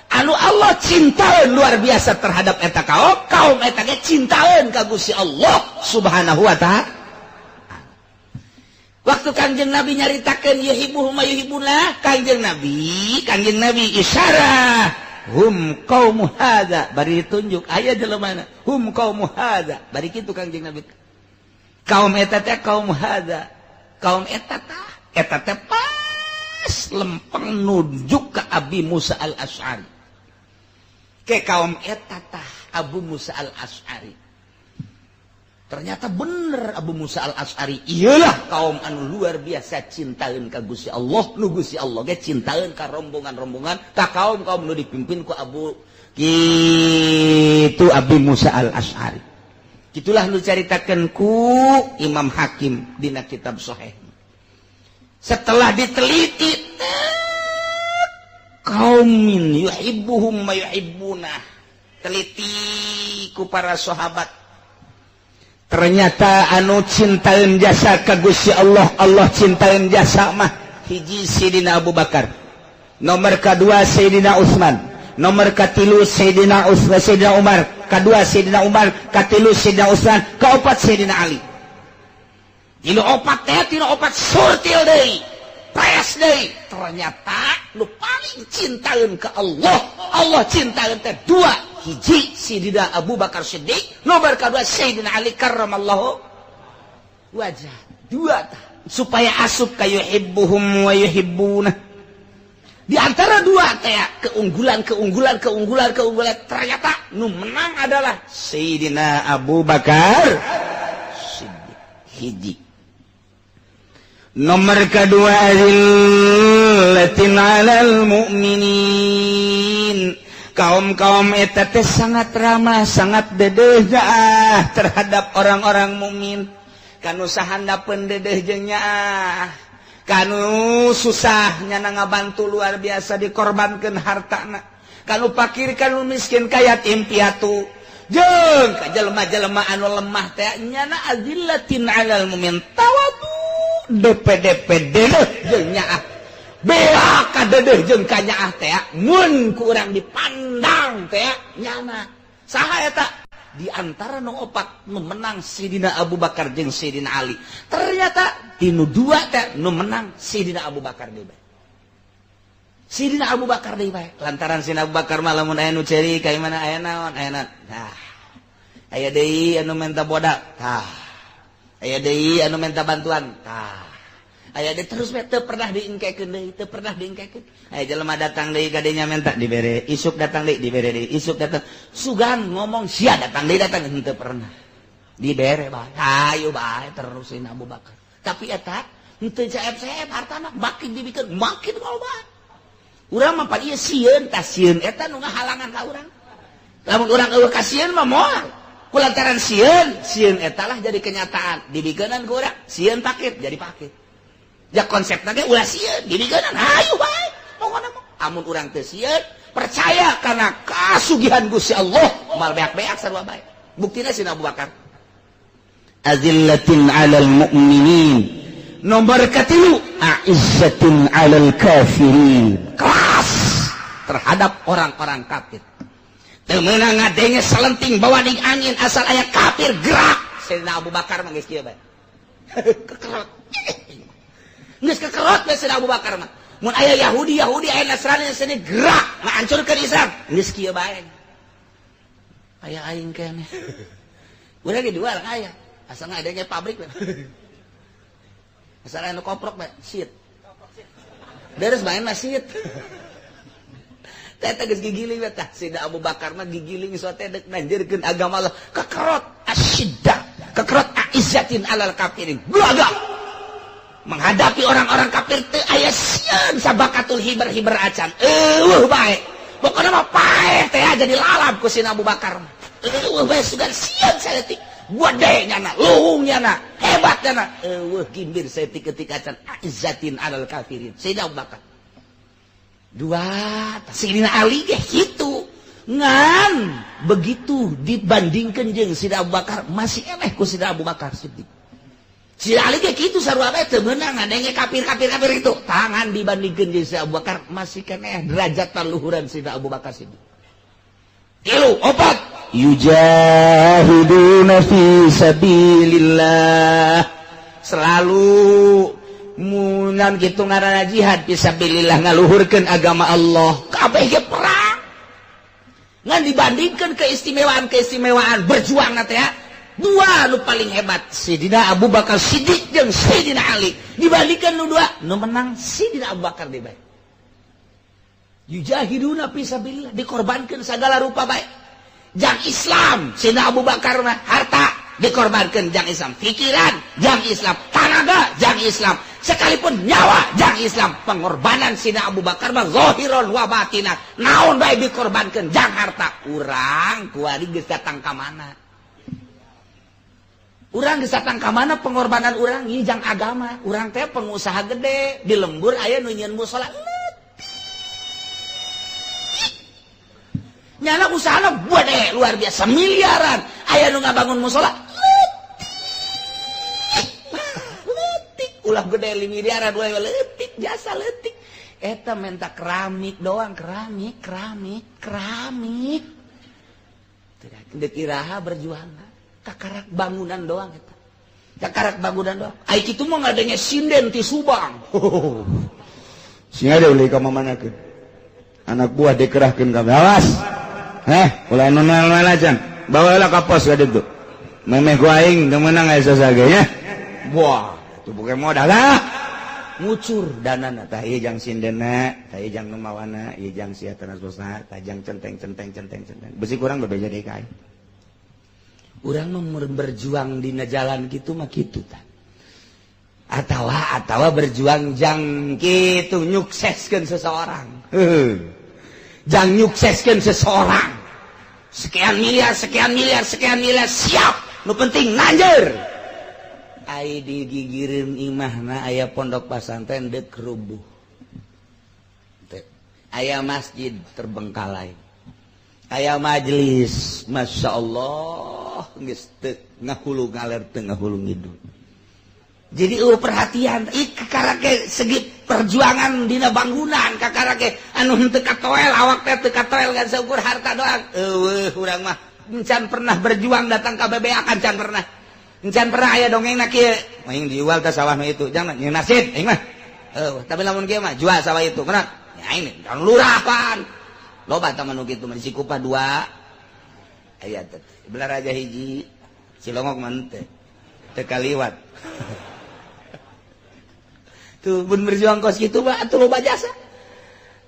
anu Allah cintaeun luar biasa terhadap eta kaum, kaum eta ge cintaeun ka Gusti Allah Subhanahu wa Ta'ala. Waktu Kangjeng Nabi nyaritakeun yuhibbuhum wa yuhibbunah, Kangjeng Nabi isyarah, hum qaumu hadza, bari ditunjuk aya jelema, hum qaumu hadza, bari kitu Kangjeng Nabi, kaum eta teh kaum hadza, kaum eta tah. Eta teh pas lempeng nunjuk ke Abi Musa Al-Asy'ari, ke kaum eta tah Abu Musa Al-Asy'ari. Ternyata bener, Abu Musa Al-Asy'ari iyalah kaum anu luar biasa cintaeun ka Gusti Allah, nu Gusti Allah ge cintaeun ka rombongan-rombongan, ka kaum-kaum nu dipimpin ku Abu kitu, Abi Musa Al-Asy'ari. Itulah nu caritakeun ku Imam Hakim dina kitab Sahih. Setelah diteliti, qaumin yuhibbuhum wa yuhibbunah, teliti ku para sahabat, ternyata anu cintaeun jasa ka Gusti Allah, Allah cintaeun jasa mah hiji Sayyidina Abu Bakar, nomor kedua Sayyidina Utsman, nomor katilu Sayyidina Utsman, Sayyidina Umar, kedua Sayyidina Umar, katilu Sayyidina Utsman, keempat Sayyidina Ali. Tilu opat teh, tilu opat surtil deui, pres deui. Ternyata nu paling cintaeun ke Allah, Allah cintaeun teh dua, hiji Sayyidina Abu Bakar Siddiq, nomor kedua Sayyidina Ali karramallahu wajah. Dua tah supaya asup ka yuhibbuhum wa yuhibbuna. Di antara dua teh keunggulan, keunggulan, keunggulan, keunggulan, ternyata nu menang adalah Sayyidina Abu Bakar Siddiq hiji, nomor kedua azillatin 'alal mu'minin, kaum-kaum eta teh sangat ramah, sangat dedeh terhadap orang-orang mukmin. Kanu sahandapeun dedeh jeung nyaah, kanu susah nyana ngabantu luar biasa, dikorbankeun hartana kanu pakir, kanu miskin, ka yatim piatu jeung ka jelema-jelema anu lemah teh nyana azillatin 'alal mu'min, tawadu, DPDP, dedeh jeung nyaah, beak kadedeh jeung kanyaah teh mun ku urang dipandang teh nyana. Saha eta? Di antara nu opat nu menang Sayyidina Abu Bakar jeung Sayyidina Ali. Ternyata tinu dua teh nu menang Sayyidina Abu Bakar deui bae, Sayyidina Abu Bakar deui bae, lantaran Sayyidina Abu Bakar mah lamun aya nu ceri ka mana, aya naon, aya naon, tah aya deui anu minta bodak, tah aya deui anu minta bantuan, tah aya deui. Terus we, teu pernah diengkekeun deui, teu pernah diengkekeun. Aya jelema datang deui ka dinya minta dibere, isuk datang deui dibere deui, isuk datang sugan ngomong sia datang deui, datang henteu pernah dibere bae, hayu bae terusin Abu Bakar. Tapi eta henteu seep-seep hartana, makin dibikeun makin loba. Urang mah pan ieu sieun, tah sieun eta nu ngahalangan ka urang. Lamun urang euweuh kasieun mah moal. Kulantaran sieun, sieun eta lah jadi kenyataan dibikeunan ku urang sieun pakit jadi pakit. Ya konsepna ge ulah sieun, dibikeunan hayu bae. Pokona mah amun urang teu sieun, percaya karena kasugihan Gusti Allah, mal beak-beak sarua bae. Buktina si Abu Bakar, azillatin 'alal mu'minin. Nomor katilu, a'izzatin 'alal kafirin, keras terhadap orang-orang kafir. Teu meunang ngadenge selenting bawaning angin, asal aya kafir gerak, Sayyidina Abu Bakar mah geus kieu bae, kekerot, geus kekerot bae. Sayyidina Abu Bakar mah mun aya Yahudi, Yahudi, aya Nasrani sini gerak ngahancurkeun Islam, geus kieu bae. Aya aing keneh, urang ge jual aya, asal ngadenge pabrik bae, asal anu koprok bae, shit beres main mah, shit. Eta geus gigiling tah. Sayyidina Abu Bakar mah gigiling teh dek nanjeurkeun agama Allah, kekerot asyiddah, kekerot, aizzatin alal kafirin, gagah menghadapi orang-orang kafir, teu aya sieun sabakatul hiber-hiber acan, eueuh bae. Pokona mah paeh teh jadi lalap ku Sayyidina Abu Bakar mah, eueuh bae sugan sieun saeutik. Gede nyana, luhung nyana, hebat nyana. Eueuh gimbir saeutik ketika can izzatin alal kafirin. Sayyidina Abu Bakar. Dua, Sayyidina Ali ge kitu. Ngan begitu dibandingkan jeung Sayyidina Abu Bakar masih eleh ku Sayyidina Abu Bakar Siddiq. Sayyidina Ali ge kitu sarua bae teu meunang ngadenge kafir-kafir itu. Tangan dibandingkan jeung Sayyidina Abu Bakar masih keneh derajat luhuran Sayyidina Abu Bakar Siddiq. Tilu, opat, yujahiduna fi sabilillah. Selalu munan kitu ngaranna jihad fi sabilillah ngaluhurkeun agama Allah. Kabeh ge perang. Ngan dibandingkan keistimewaan-keistimewaan berjuang teh ya, dua nu paling hebat Sidina Abu Bakar Siddiq jeung Sidina Ali. Dibandingkan nu dua, nu menang Sidina Abu Bakar deui bae. Yujahiduna fi sabilillah, dikorbankan segala rupa baik. Jang Islam Sidina Abu Bakar mah harta dikorbankan jang Islam, pikiran jang Islam, tanaga jang Islam, sekalipun nyawa jang Islam. Pengorbanan Sidina Abu Bakar mah zahiron wa batina, naon bae dikorbankan jang harta. Urang kuari geus datang ka mana? Urang geus datang ka mana pengorbanan urang ieu jang agama? Urang teh pengusaha gede, di lembur aya nu nyieun musala. Nyana usahana gede luar biasa miliaran, aya nu ngabangun musala leutik leutik, ulah gede miliaran ulah leutik jasa leutik. Eta menta keramik doang, keramik keramik keramik. Tidak iraha berjuang kakarak bangunan doang eta. Kakarak bangunan doang. Ai kitu mah ngadenge sinden ti Subang. Sing ada ulih ka mamanakeun. Anak buah dikerahkeun ka awas. Ulah nu noel-noel acan. Bawalah ka pos ka ditu. Memeh ku aing teu meunang aya sasage nya. Wah, itu bukan modal lah. Ngucur danana tah ieu jang sindena, tah ieu jang nu mawana, ieu jang sia tanasosna, tah jang centeng centeng centeng centeng. Besi kurang bebeja deui ka aing. Urang mah berjuang dina jalan kitu mah kitu tah. Atawa berjuang jang kitu nyukseskeun seseorang. Jang nyukseskeun seseorang. Sekian miliar, sekian miliar, sekian miliar, siap. Nu penting nanjer. Ai digigireun imahna aya pondok pasantren deuk rubuh. Aya masjid terbengkalai. Aya majelis, Masya Allah, geus teu ngahulu ngaler teu ngahulu ngidul. Jadi perhatian kakarake segi perjuangan dina bangunan kakarake anu henteu katoel awak teh teu katoel kan seukur harta doang. Eueuh urang mah encan pernah berjuang datang ka bebeakan can pernah. Encan pernah aya dongengna kieu. Aing dijual teh sawah nu itu jangan nyeun nasid aing mah. Eueuh tapi lamun kieu mah jual sawah itu menang. Ya aing kan lurah pan. Loba tah manu kitu mah di Cikupa 2. Aya teh belar aja hiji Cilongok mah teu. Teu kaliwat. Tuh pun berjuang kos gitu mah atuh loba jasa.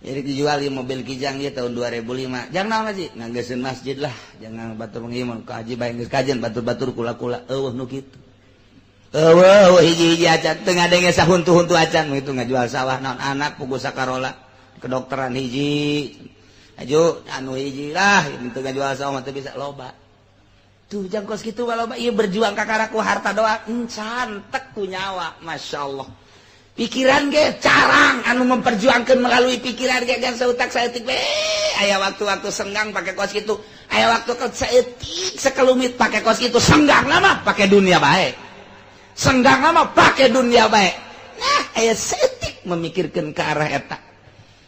Jadi dijual di mobil Kijang ya tahun 2005. Jangan naon sih nganggeseun masjid lah, jangan batur mengiman ka haji bae geus kajian batur-batur kula-kula eueuh nu kitu. Eueuh hiji-hiji acan teu ngadenge sahuntu-huntu acan itu ngajual sawah naon anak pugu sakarola kedokteran hiji. Aju anu hiji lah teu ngajual sawah mah teu bisa loba. Tuh jang kos kitu loba ieu berjuang kakara ku harta doang encan tek ku nyawa masyaallah. Pikiran ge carang anu memperjuangkan melalui pikiran ge gan sautak saeutik we aya waktu-waktu senggang pakai kos kitu, aya waktu saeutik sekelumit pakai kos kitu, senggang mah pakai dunia bae. Senggang mah pakai dunia bae. Nah, aya saeutik memikirkan ke arah eta.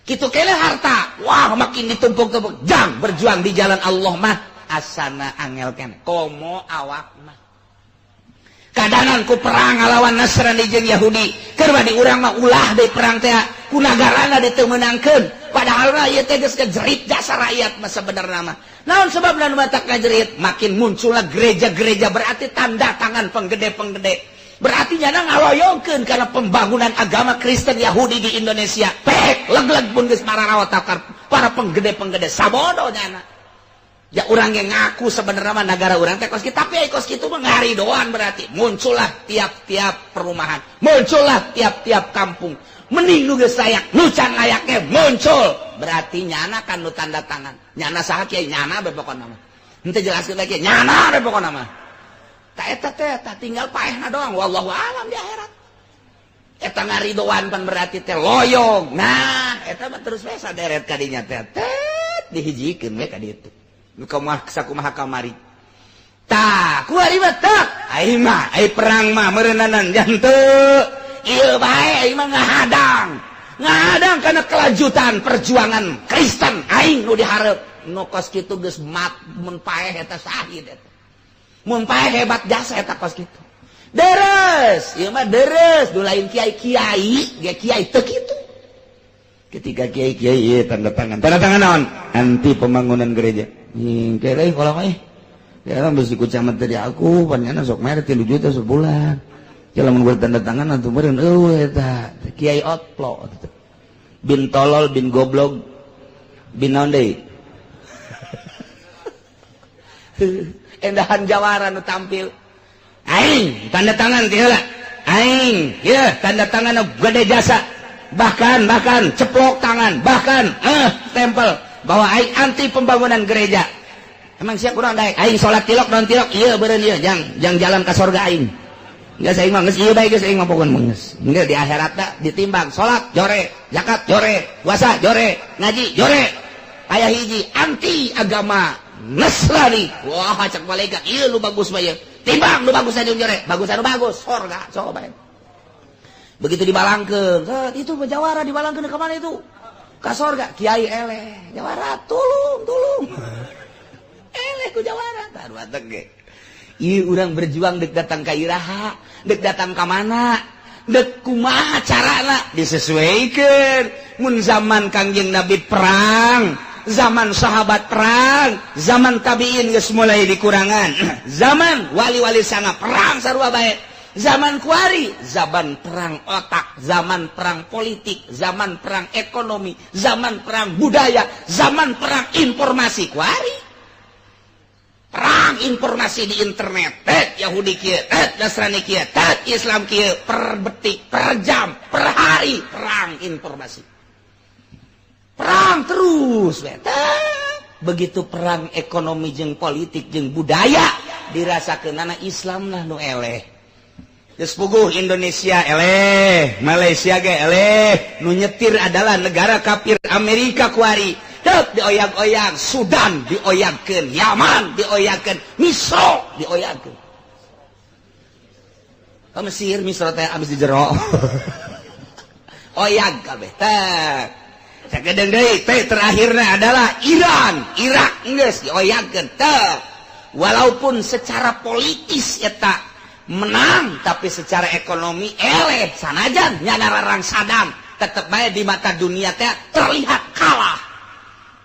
Kitu kele harta, wah makin ditumpuk-tumpuk, jang berjuang di jalan Allah mah asana angel keneh. Komo awak mah. Kadanan ku perang ngalawan Nasrani jeung Yahudi. Keur di urang mah ulah deui perang teh ku nagarana diteu meunangkeun. Padahal mah ieu teh geus kejerit jasa rakyat mah sebenarna mah. Naon sebabna nu matak ngajerit? Makin muncullah gereja-gereja berarti tanda tangan penggede-penggede. Berarti nyana ngaloyongkeun kana pembangunan agama Kristen Yahudi di Indonesia. Pek leg-leg pun geus mararawat para penggede-penggede sabodo nyana. Ya orang yang ngaku sebenarnya mah negara orang teh kos kitu, tapi kos kitu mah ngaridoan berarti muncullah tiap-tiap perumahan, muncullah tiap-tiap kampung. Mending nu geus layak, nu can layaknya muncul. Berarti nyana kan nu tanda tangan. Nyana saha kiai nyana be pokona mah. Henteu jelaskeun lagi nyana be pokona mah. Ta eta teh tah tinggal paehna doang wallahu alam di akhirat. Eta ngaridoan pan berarti teh loyong. Nah, eta mah terus we saderet ka dinya teh. Tet dihijikeun we ka ditu. Nu kumaha sakumaha kamari. Tah, kuari mah teh. Aing mah, ai perang mah meureunanan janteu. Ieu bae aing mah ngahadang. Ngadang karena kelanjutan perjuangan Kristen aing nu dihareup. Nu kos kitu geus mat mun paeh eta syahid eta. Mun paeh hebat jasa eta kos kitu. Deres, ieu mah deres, nu lain kiai-kiai, ge kiai teu kitu. Ketika kiai-kiai ieu tanda tangan. Tanda tangan naon? Anti pembangunan gereja. Kere kalau mah ya orang besi ku camat dari aku, panjana sok mere 3 juta sebulan. Ya lamun gua tanda tangan atuh meureun eueuh eta kiai otlo bin tolol bin goblok bin naon deui. Endahan jawara nu tampil. Aing tanda tangan ti heula. Aing ieu tanda tangan nu gede jasa. Bahkan ceplok tangan, bahkan tempel bahwa aing anti pembangunan gereja. Emang siap kurang daek aing salat tilok naon tilok ieu beureun ieu jang jalan ka sorga aing. Enggak saya mah geus ieu bae geus aing mah pokon geus. Enggeus di akhirat da ditimbang salat jore, zakat jore, puasa jore, ngaji jore. Aya hiji anti agama Nasrani. Wah cak malaikat ieu nu bagus mah ieu. Timbang nu bagus aja jore, bagus anu bagus sorga sok bae. Begitu dibalangkeun, itu jawara dibalangkeun ka mana itu? Ka sorga. Kiai eleh, jawara tulung tulung. Eleh ku jawara taruh ge. Ieu urang berjuang dek datang ka iraha, dek datang ka mana, dek kumaha carana disesuaikan. Mun zaman Kangjeng Nabi perang, zaman sahabat perang, zaman tabiin geus mulai dikurangan, zaman wali-wali sana perang sarua bae. Zaman kuari, zaman perang otak, zaman perang politik, zaman perang ekonomi, zaman perang budaya, zaman perang informasi kuari. Perang informasi di internet, tet Yahudi kieu, tet Nasrani kieu, tet Islam kieu, per detik, per jam, per hari perang informasi. Perang terus, tet. Begitu perang ekonomi jeung politik jeung budaya dirasakeunana Islam lah nu eleh. Geus puguh Indonesia eleh, Malaysia ge eleh, nu nyetir adalah negara kafir Amerika kuari. Dek dioyag-oyag, Sudan dioyagkeun, Yaman dioyagkeun, Misro dioyagkeun. Ka Mesir, Misro teh abis di jero. Oyag kabeh teh. Sakedeung deui teh terakhirna adalah Iran, Irak geus dioyagkeun teh. Walaupun secara politis eta menang, tapi secara ekonomi eleh sanajan nyana rarang Saddam tetep bae di mata dunia teh terlihat kalah.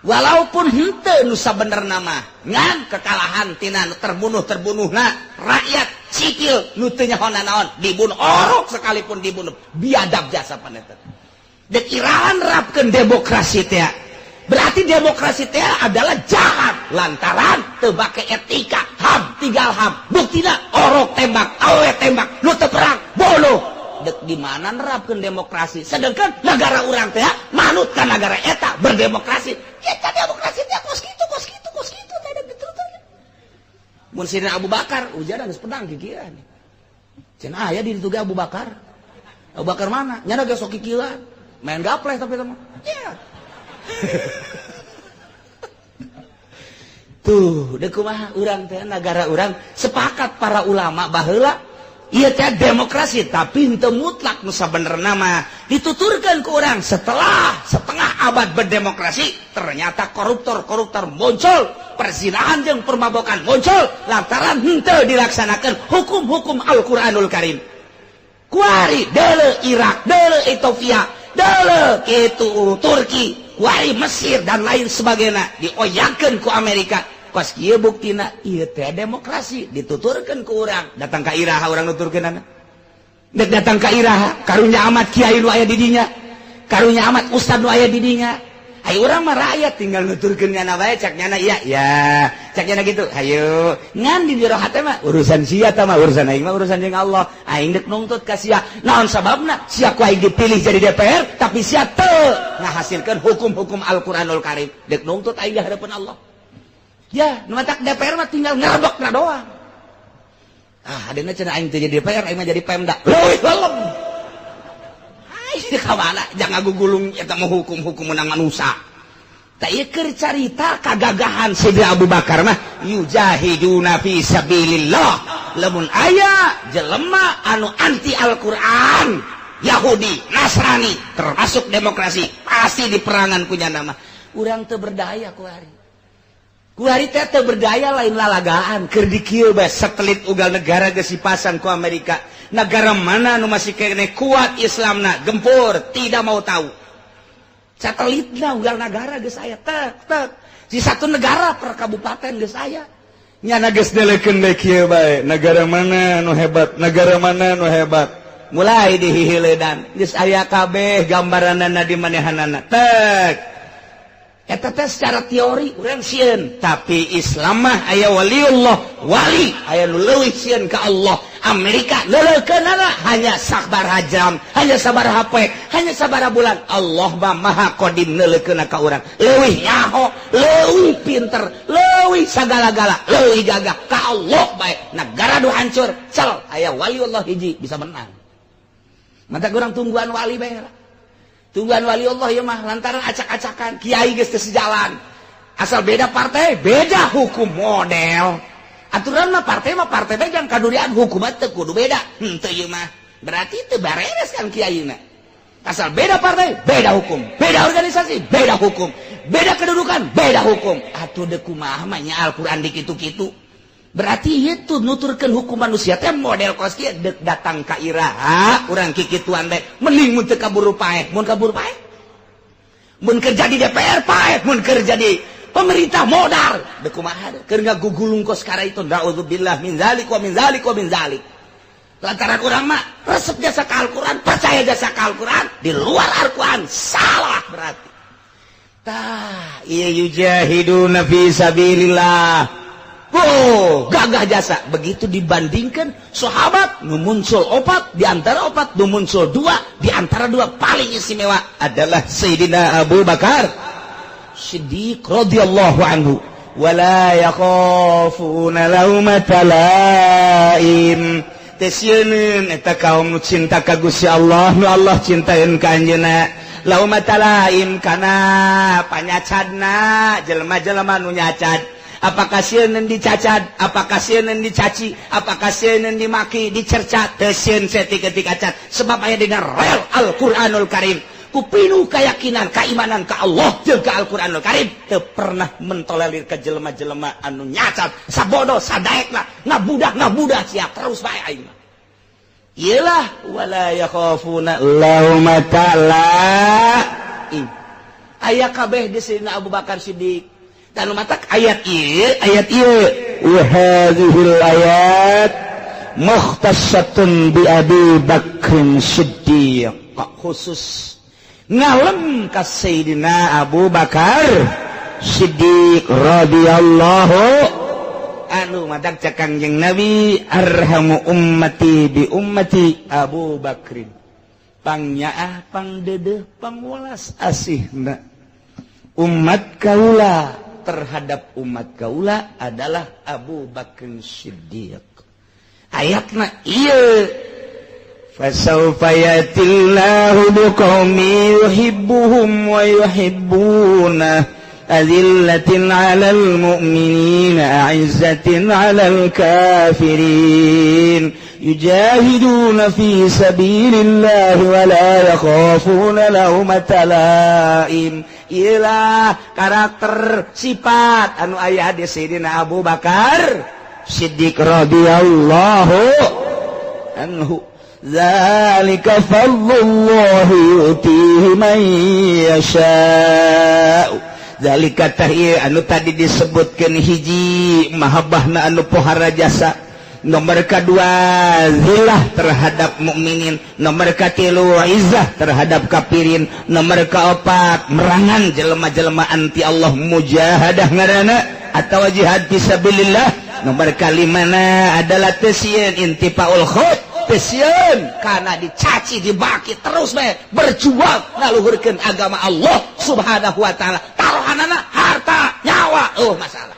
Walaupun henteu nu sabenerna mah ngan kekalahan tina nu terbunuh-terbunuhna rakyat sipil nu teu nyaho nanaon dibunuh orok sekalipun dibunuh biadab jasa paneta. Dek Iran nerapkeun demokrasi teh berarti demokrasi teh adalah jahat lantaran teu make etika HAM tinggal HAM buktina orok tembak awe tembak nu teu perang bunuh. Dek di mana nerapkeun demokrasi sedangkan negara urang teh manut ka negara eta berdemokrasi. Kita demokrasi teh kos kitu kos kitu kos kitu teh ada betul teh. Mun sirna Abu Bakar ujaran geus pedang kikieuan. Cenah aya di ditu ge Abu Bakar. Abu Bakar mana? Nyana ge sok kikieuan. Main gapleh tapi teh mah. Ya. Tuh, dek kumaha urang teh negara urang sepakat para ulama baheula ieu teh demokrasi tapi henteu mutlak nu sabenerna mah dituturkeun ku urang setelah setengah abad berdemokrasi ternyata koruptor-koruptor muncul, perzinahan jeung permabokan muncul lantaran henteu dilaksanakeun hukum-hukum Al-Qur'anul Karim. Kuari deuleu Irak, deuleu Ethiopia, deuleu kitu Turki, kuari Mesir dan lain sebagainya dioyagkeun ku Amerika. Kos kieu buktina ieu teh demokrasi dituturkeun ku urang. Datang ka iraha urang nuturkeunana. Dek datang ka iraha karunya amat kiai nu aya di dinya. Karunya amat ustad nu aya di dinya. Hayu urang mah rakyat tinggal nuturkeun nyana bae cak nyana iya ya cak nyana gitu. Hayu ngan di jero hate mah urusan sia tah mah urusan aing mah urusan jeung Allah. Aing dek nungtut ka sia. Naon sababna sia ku aing dipilih jadi DPR tapi sia teu ngahasilkeun hukum-hukum Al-Qur'anul Karim. Dek nungtut aing di hadapan Allah. Ya, nu matak DPR mah tinggal ngerebekna doang. Ah, adena cenah aing teu jadi DPR, aing mah jadi Pemda. Leuwih lelem. Ai ka mana? Jangan gugulung eta mah hukum-hukum menang manusia. Tak ieu keur carita kagagahan Sayyidina Abu Bakar mah yujahiduna fi sabilillah. Lamun aya jelema anu anti Al-Qur'an, Yahudi, Nasrani, termasuk demokrasi, pasti diperangan ku nyana mah. Urang teu berdaya kuari. Kuari teh teu berdaya lain lalagaan. Keur dikieu bae satelit ugal negara geus dipasang ku Amerika. Negara mana nu masih kene kuat Islamna, gempur, tidak mau tahu. Satelitna ugal negara geus aya tek tek. Di satu negara per kabupaten geus aya. Nyana geus delekeun bae kieu bae, negara mana nu hebat, negara mana nu hebat. Mulai dihihiledan, geus aya kabeh gambaranana di manehanana. Tek. Eta teh secara teori urang sieun, tapi Islam mah aya waliullah, wali aya nu leuwih sieun ka Allah. Amerika leuleukeunnana hanya sabaraha jam, hanya sabaraha poe, hanya sabaraha bulan. Allah mah maha qadim neuleukeunna ka urang. Leuwih nyaho, leuwih pinter, leuwih sagala-gala, leuwih gagah ka Allah bae. Negara nu hancur, cel aya waliullah hiji bisa menang. Mata kurang tungguan wali bae lah. Tungguan wali Allah ya mah lantaran acak-acakan kiai geus teu sejalan. Asal beda partai, beda hukum model. Aturan mah partai bae jangan kadurian hukum mah teu kudu beda. Henteu ieu mah. Berarti teu bareres kan kiaina. Asal beda partai, beda hukum, beda organisasi, beda hukum, beda kedudukan, beda hukum. Atuh deuk kumaha mah nya Al-Qur'an dikitu-kitu. Berarti itu nuturkeun hukum manusia teh model kos kieu deuk datang ka iraha urang kikituan bae mending mun teu kaburu paeh, mun kaburu paeh, mun kerja di DPR paeh, mun kerja di pemerintah modal deuk kumaha keur ngagugulung kos kara itu. Naudzubillah min zalik wa min zalik wa min zalik. Lantaran urang mah resep jasa ka Al-Qur'an, percaya jasa ka Al-Qur'an, di luar Al-Qur'an salah berarti. Tah ieu yujahiduna fi sabilillah. Oh, gagah jasa. Begitu dibandingkan sahabat nu muncul opat, di antara opat nu muncul dua, di antara dua paling istimewa adalah Sayyidina Abu Bakar Siddiq radhiyallahu anhu. Wala yakhafuna laumata laim. Teu sieun eta kaum nu cinta ka Gusti Allah, nu Allah cintaeun ka anjeunna. Laumata laim kana panyacadna, jelema-jelema nu nyacad. Apakah sieun dicacad, apakah sieun dicaci, apakah sieun dimaki, dicerca, teu sieun saeutik-eutik acan sebab aya dina rel Al-Qur'anul Karim. Ku pinuh keyakinan, keimanan ka Allah jeung ka Al-Qur'anul Karim, teu pernah mentolerir ka jelema-jelema anu nyacat, sabodo sadaekna, ngabudah-ngabudah sia terus bae aing mah. Iyalah wala yakhafuna laumata laim. Aya kabeh di Sayyidina Abu Bakar Siddiq. Dan matak ayat ieu, ayat ieu wa hadhil ayat mukhtasatun bi Abi Bakrin Siddiq, khusus ngalem ka Sayyidina Abu Bakar Siddiq radhiyallahu anu. Matak cek Kangjeng Nabi, arhamu ummati bi ummati Abu Bakrin, pangnyaah, pangdeudeuh, pangwelas asihna umat kaula terhadap umat kaula adalah Abu Bakr Siddiq. Ayatna ieu, fasawfa yatillahu biqaumin yuhibbuhum wa yuhibbuna azillatin 'alal mu'minina a'izzatin 'alal kafirin yujahiduna fi sabilillahi wa la yakhafuna laumata laim. Iyalah karakter sifat anu aya di Sayyidina Abu Bakar Siddiq radhiyallahu anhu. Zalika fadlullahi yu'tihi man yasha'u. Zalika tah ieu anu tadi disebutkeun, hiji mahabbahna anu pohara jasa, nomor kedua zillah terhadap mukminin, nomor katilu izzah terhadap kafirin, nomor keempat merangan jelema-jelema anti Allah, mujahadah ngaranna atau jihad fisabilillah, nomor kalimana adalah teu sieun intifaul khut, teu sieun karena dicaci dibaki, terus bae berjuang ngaluhurkeun agama Allah Subhanahu wa taala, taruhanana harta nyawa, oh masalah.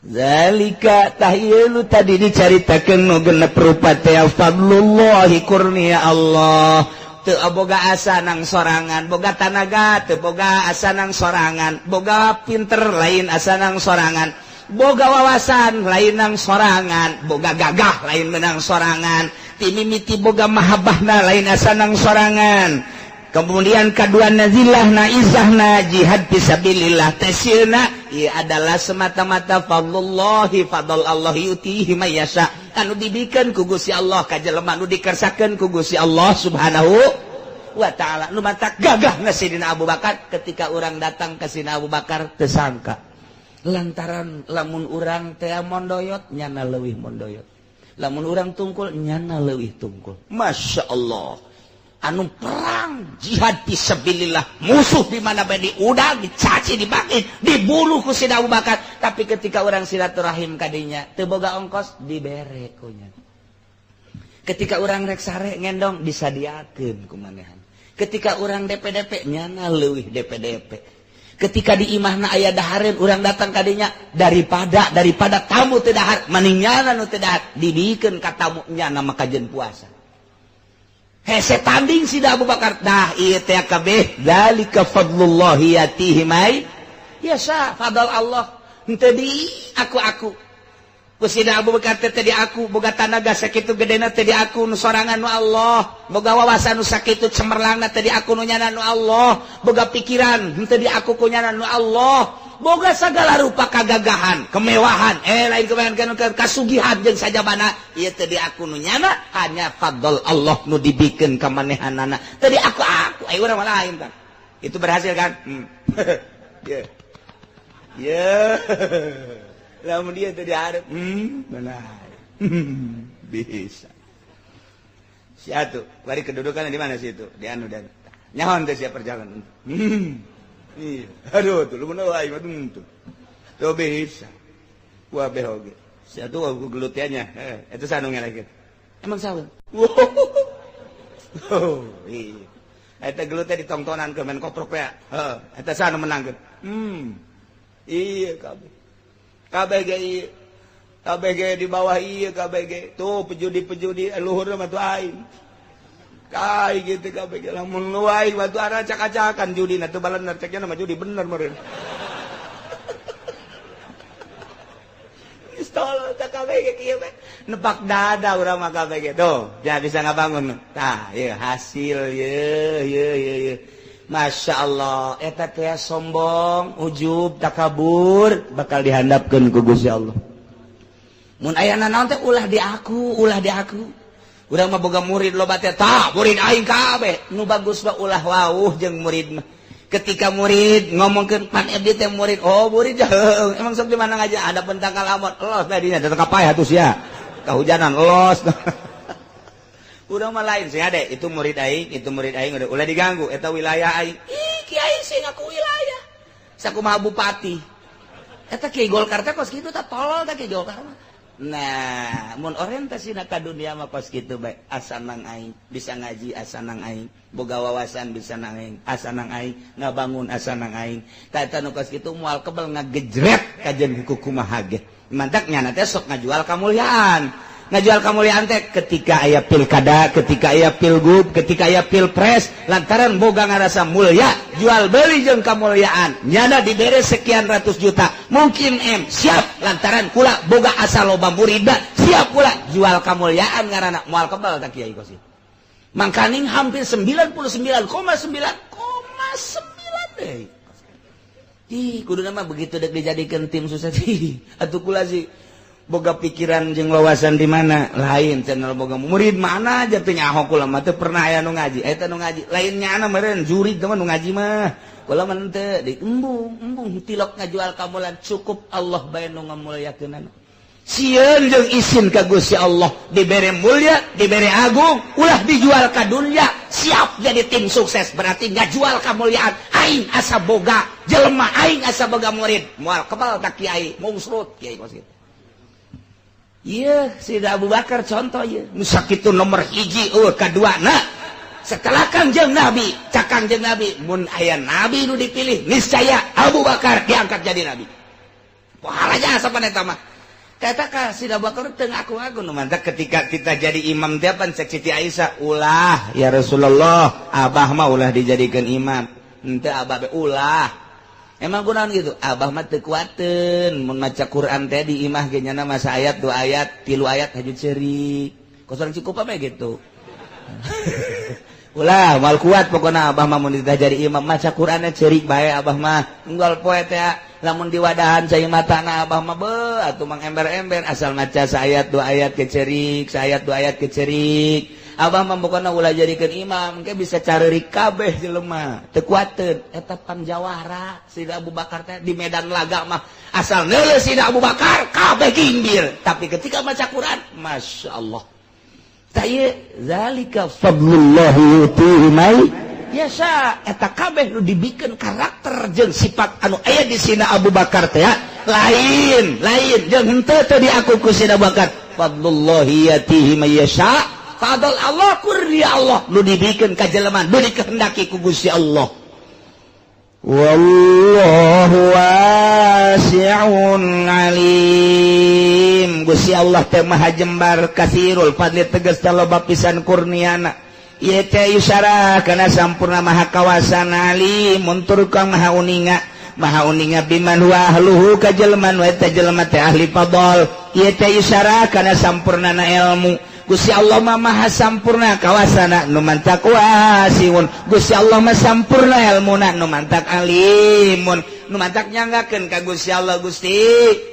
Zalika tah ieu nu tadi dicaritakeun nu genep rupa teh fadlullahi, kurnia Allah. Teu boga asa nang sorangan, boga tanaga teu boga asa nang sorangan, boga pinter lain asa nang sorangan, boga wawasan lain nang sorangan, boga gagah lain menang sorangan, timimiti boga mahabbahna lain asa nang sorangan. Kemudian kedua, nazilahna, izahna, jihad fisabilillah tesilna, ia adalah semata-mata fadlullahi, fadl Allah, yutihi mayyasha, anu dibikeun ku Gusti Allah ka jelema nu dikersakeun ku Gusti Allah Subhanahu wa Ta'ala. Nu matak gagah Sidina Abu Bakar, ketika orang datang ke Sidina Abu Bakar tersangka lantaran lamun urang teh mondoyot, nyana leuwih mondoyot, lamun urang tungkul, nyana leuwih tungkul. Masya Allah, anu perang jihad fisabilillah, musuh di mana bae diudag, dicaci, dibaki, dibunuh ku Sidina Abu Bakar. Tapi ketika orang silaturahim kadinya teu boga ongkos, dibere ku nya. Ketika orang rek sare ngendong, disadiakeun ku manehan. Ketika orang DPDP, nyana leuwih DPDP. Ketika di imahna aya dahareun, urang datang kadinya, daripada daripada tamu teu dahar mending nyana nu teu dahar, dibikeun ka tamu. Nyana maka jeung puasa hese tanding Sida Abu Bakar. Dah, ieu teh kabeh zalika fadlullahi yatihi may yasha, fadl Allah, henteu di aku. Ku Sida Abu Bakar teh di aku boga tanaga sakitu gedena teh di aku nu sorangan, nu Allah. Boga wawasan nu sakitu cemerlangna teh di aku, nu nyana nu Allah. Boga pikiran henteu di aku ku nyana, nu Allah. Boga segala rupa kagagahan, kemewahan, lain kemewahan, kasugihan jeung sajabana, ieu teh di aku nu nyana, hanya fadl Allah nu dibikeun ka manehanana, teu di aku. Aku ayo urang mah lain kan itu berhasil kan. Yeah. Yeah. Lamun dia teu dihareup, benar. Bisa. Si atuh, bari kedudukan di mana sih itu? Di anu dan nyaho teh siap perjalanan. Iya. Aduh tuh, lu mana aing mah tuh. Tuh bisa. Wah, behoge. Si atuh gelut nya. Eh, itu sanu ngelek. Emang saha? Oh, iya. Eta gelut teh ditongtonan ke main koprok ya. Heeh, eta sanu menangkeun. Iya kabeh. Kabeh ge ieu. Kabeh ge di bawah ieu kabeh ge. Tuh pejudi-pejudi luhur mah tuh aing. Kai gitu kabeh ge, lamun lu aing mah tuh ada acak-acakan judi na tuh balener ceknya mah judi bener meureun. Geus tolol teh kabeh ge kieu we. Nepak dada urang mah kabeh ge. Tuh, ja bisa ngabangun. Tah, ieu hasil ieu ieu ieu ieu. Masya Allah, eta teh sombong, ujub, takabur bakal dihandapkeun ku Gusti Allah. Mun aya nanaon teh ulah di aku, ulah di aku. Urang mah boga murid loba teh, tah murid aing kabeh. Nu bagus mah ulah wauh jeung murid mah. Ketika murid ngomongkeun pan abdi teh murid, oh murid heuh, emang sok di mana ngaji ada pentangkal amot, los teh dinya datang ka payah atuh sia. Kahujanan los. Urang mah lain sih ade, itu murid aing, itu murid aing udah ulah diganggu, eta wilayah aing. Ih, kiai sih ngaku wilayah. Sakumaha bupati. Eta kiai Golkar teh kos kitu tah, tolol teh kiai Golkar mah. Nah, mun orientasina ka dunia mah kos kitu bae, asa nang aing, bisa ngaji asa nang aing, boga wawasan bisa nang aing, asa nang aing, ngabangun asa nang aing. Tah eta nu kos kitu moal kebel ngagejret kajen kumaha ge. Mantak nyana teh sok ngajual kamulyaan. Ngajual kamulyaan teh ketika aya pilkada, ketika aya pilgub, ketika aya pilpres, lantaran boga ngarasa mulia, jual beli jeung kamulyaan. Nyana dibere sekian ratus juta, mungkin M, siap lantaran kula boga asa loba murida, siap kula jual kamulyaan ngaranna, moal kebal tak kiai kos. Mangkaning hampir 99,9,9 deh. Ih, kudu mah begitu dek dijadikan tim sukses. Atuh kula sih boga pikiran jeung wawasan di mana lain channel, boga murid mana aja teh nyaho kula mah teu pernah aya nu ngaji. Eta nu ngaji lain nyana meureun jurig mah, nu ngaji mah kula mah teu di embung embung tilok ngajual kamulan, cukup Allah bae nu ngamulyakeunana. Sieun jeung isin ka Gusti Allah, dibere mulia, dibere agung, ulah dijual ka dunia. Siap jadi tim sukses berarti ngajual kamuliaan. Aing asa boga jelema, aing asa boga murid, moal kebal tak kiai mungsrut kiai kos kitu. Iya, Sida Abu Bakar contoh ya. Nu sakitu nomor hiji eueuh kadua na. Setelah Kangjeng Nabi, cak Kangjeng Nabi, mun aya nabi nu dipilih, niscaya Abu Bakar diangkat jadi nabi. Pahala jasa pan eta mah. Kata ka si Abu Bakar teu ngaku-ngaku nu mantak ketika kita jadi imam teh pan cek Siti Aisyah, ulah ya Rasulullah, abah mah ulah dijadikan imam. Henteu abah be ulah. Emang kunaon gitu? Abah mah teu kuateun mun maca Quran teh di imah ge nyana masa ayat, dua ayat, tilu ayat haju ceurik. Kos urang Cikupa mah gitu. Ulah moal kuat pokona abah mah mun jadi imam maca Quranna ceurik bae abah mah. Unggal poe teh lamun diwadahan cai matana abah mah beuh atuh mang ember-ember asal maca saayat dua ayat kecerik, saayat dua ayat kecerik. Abah mah pokona ulah jadikeun imam, engke bisa careurik kabeh jelema. Teu kuateun eta panjawara Sida Abu Bakar teh di medan laga mah asal neuleuh Sida Abu Bakar kabeh ginggir. Tapi ketika maca Quran, Masya Allah. Zalika fadlullah yu'tihi may yasha. Eta kabeh nu dibikeun karakter jeung sifat anu aya di sina Abu Bakar teh lain lain jeung henteu teu diaku ku Sina Abu Bakar. Fadlullah yatihi may yasha. Fadl Allah, kurnia Allah nu dibikeun ka jelema nu dikehendaki ku Gusti Allah. Wallahu wasi'un alim. Gusti Allah teh maha jembar, kasirul fadli tegas loba pisan kurniana. Ieu teh yusara kana sampurna maha kawasana, alimun tur kang maha uninga, maha uninga biman huwa ahluhu ka jelema nu eta jelema teh ahli fadl. Ieu teh yusara kana sampurnana ilmu. Gusti Allah mah maha sampurna kawasana nu mantak wasiun. Gusti Allah mah sampurna ilmuna nu mantak alimun. Nu mantak nyanggakeun ka Gusti Allah, Gusti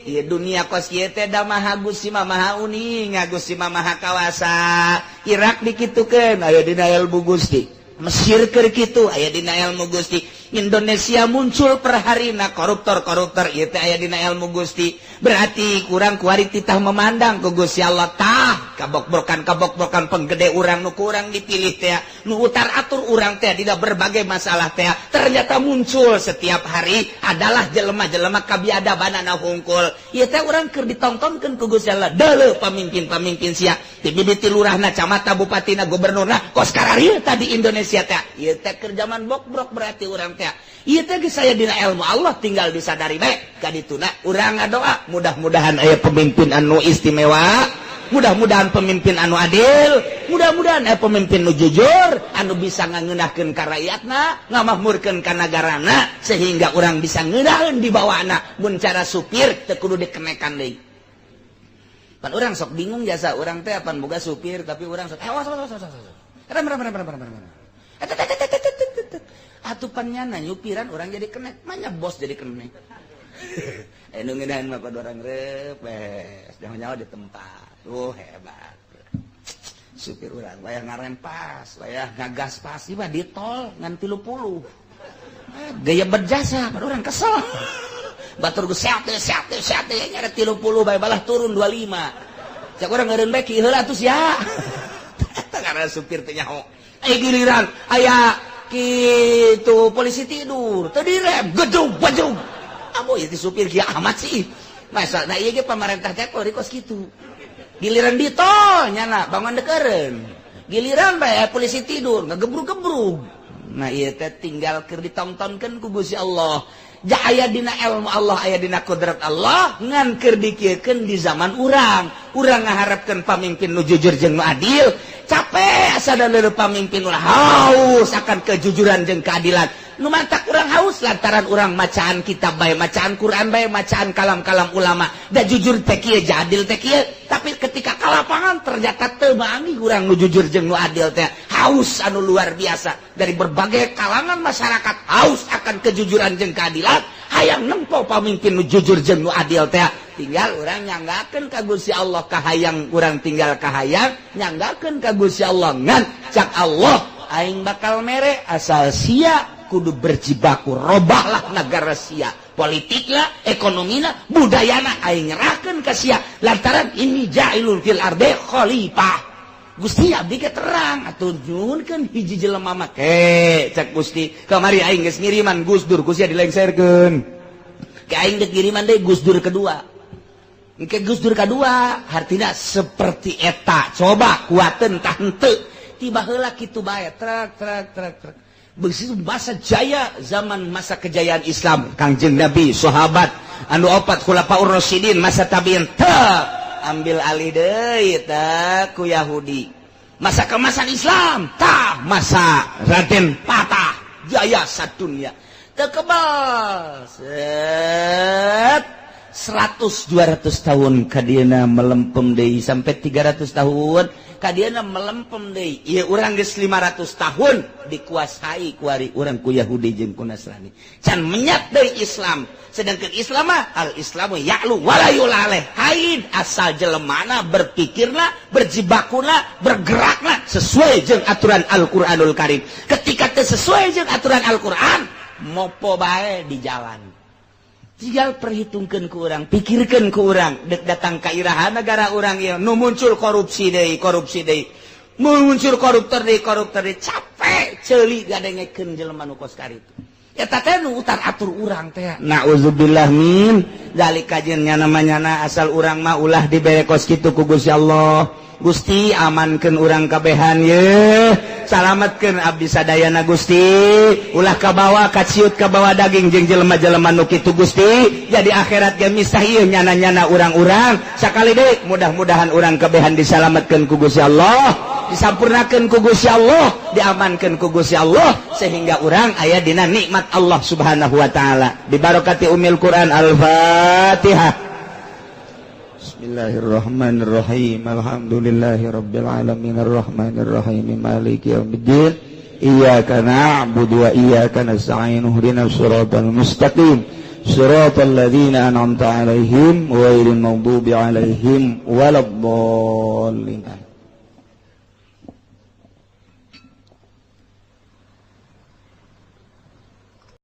ieu dunia kos ieu teh da maha Gusti mah maha uninga, Gusti mah maha kawasa. Irak dikitukeun aya dina ilmu Gusti, Mesir keur kitu aya dina ilmu Gusti, Indonesia muncul perharina koruptor-koruptor ieu teh aya dina ilmu Gusti. Berarti kurang kuari titah memandang ku Gusti Allah tah kabok-brokan penggede urang nu kurang dipilih teh nu utar atur urang teh tidak berbagai masalah teh ternyata muncul setiap hari adalah jelema-jelema kabiadabanana hungkul. Ieu teh urang keur ditontonkeun ku Gusti Allah deuleu pamimpin-pamimpin sia ti bibiti lurahna, camata, bupatina, gubernurna kos kararieu tadi Indonesia teh. Ieu teh keur zaman bokbrok berarti urang teh ieu teh geus aya dina ilmu Allah, tinggal disadari bae ka dituna urang ngadoa mudah-mudahan aya pemimpin anu istimewa, mudah-mudahan pemimpin anu adil, mudah-mudahan aya pemimpin nu jujur anu bisa ngangeunahkeun ka rakyatna, ngamahmurkeun ka nagarana sehingga urang bisa ngeunaheun di bawana. Mun cara supir teu kudu dikenekan deui. Pan urang sok bingung jasa urang teh pan boga supir tapi urang sok awas awas awas awas. Rem rem rem rem rem rem. Atuh pan nyana nyupiran urang jadi kenek, manya bos jadi kenek. Nu ngeunaheun mah pada orang repes, nyaho-nyaho di tempat. Oh hebat. Supir urang wayah ngarem pas, wayah ngagas pas, ieu mah di tol ngan 30. Gaya berjasa, pada urang kesel. Batur geus sehat sehat sehat nyara 30 bae balah turun 25. Cak urang ngeureun bae ki heula atuh sia. Eta karena supir teh nyaho. Aya giliran aya kitu polisi tidur, teu direm, gedung bajung. Amoy ieu supir kieu amat sih. Masa nah ieu ge pamarentah teh kos kitu. Giliran di tol nyana bangun dekeureun. Giliran bae polisi tidur ngagebrug-gebrug. Nah ieu teh tinggal keur ditontonkeun ku Gusti Allah. Ja aya dina ilmu Allah, aya dina kodrat Allah ngan keur dikieukeun di zaman urang. Urang ngaharepkeun pamimpin nu jujur jeung nu adil. Capek asa da pamimpin ulah haus akan kejujuran jeung keadilan. Nu mantak urang haus lantaran urang macaan kitab bae, macaan Quran bae, macaan kalam-kalam ulama. Da jujur teh kieu, adil teh kieu. Tapi ketika ka lapangan ternyata teu maangi urang nu jujur jeung nu adil teh. Haus anu luar biasa dari berbagai kalangan masyarakat haus akan kejujuran jeung keadilan, hayang nempo pamimpin nu jujur jeung nu adil teh. Tinggal urang nyanggakeun ka Gusti Allah kahayang urang, tinggal kahayang nyanggakeun ka Gusti Allah ngan cak Allah aing bakal mere asal sia kudu berjibaku robahlah negara sia, politiklah, ekonomina, budayana aing nyerahkeun ka sia lantaran ini ja'ilul fil ardi khalifah. Gusti abdi ge terang atuh nyuhunkeun hiji jelema mah ke cak Gusti kamari aing geus ngiriman Gus Dur, Gusti dilengserkeun ke aing geus ngiriman deui Gus Dur kedua. Engke Gus Dur kedua hartina seperti eta coba kuateun tah henteu tiba heula kitu bae trek trek trek trek. Begitu masa jaya, zaman masa kejayaan Islam, Kangjeng Nabi, sahabat anu opat, khulafaur rasyidin, masa tabiin teu ambil alih deui tah ku Yahudi. Masa kemasan Islam tah masa Raden Patah jaya sadunya, teu kebal set 100 200 tahun kadieuna melempem deui, sampai 300 tahun kadieuna melempem deui. Ieu urang geus 500 tahun dikuasai kuari urang ku Yahudi jeung ku Nasrani, can menyat deui Islam. Sedangkan Islam mah al Islamu ya'lu wala yu'la alaih. Haid asal jelemana berpikirna, berjibakuna, bergerakna sesuai jeung aturan Al-Qur'anul Karim. Ketika teu sesuai jeung aturan Al-Qur'an, mopo bae di jalan. Tinggal perhitungkan ke orang, pikirkan ke orang, dek datang ke iraha negara orang ya nu muncul korupsi deui, korupsi deui, muncul koruptor deui, koruptor deui, capek ceuli gadengekeun jelema nu kos kitu. Eta teh nu utar atur urang teh. Nauzubillah min dzalika. Jeung nyana manyana asal urang mah ulah dibere kos kitu ku Gusti Allah. Gusti, amankeun urang kabehan ye, salametkeun abdi sadayana, Gusti. Ulah kabawa kaciut, kabawa daging jeung jelema-jelema nu kitu, Gusti. Jadi akhirat ge misah ieu nyana-nyana urang-urang. Sakali deui, mudah-mudahan urang kabehan disalametkeun ku Gusti Allah, disampurnakeun ku Gusti Allah, diamankeun ku Gusti Allah, sehingga urang aya dina nikmat Allah Subhanahu wa taala. Bibarokati umil Quran, Al-Fatihah. Bismillahirrahmanirrahim. Alhamdulillahi rabbil alamin, arrahmanirrahim, maliki yaumiddin. Iyyaka na'budu wa iyyaka nasta'in, ihdinas siratal mustaqim, siratal ladzina an'amta 'alaihim, ghairil maghdubi 'alaihim waladdallin.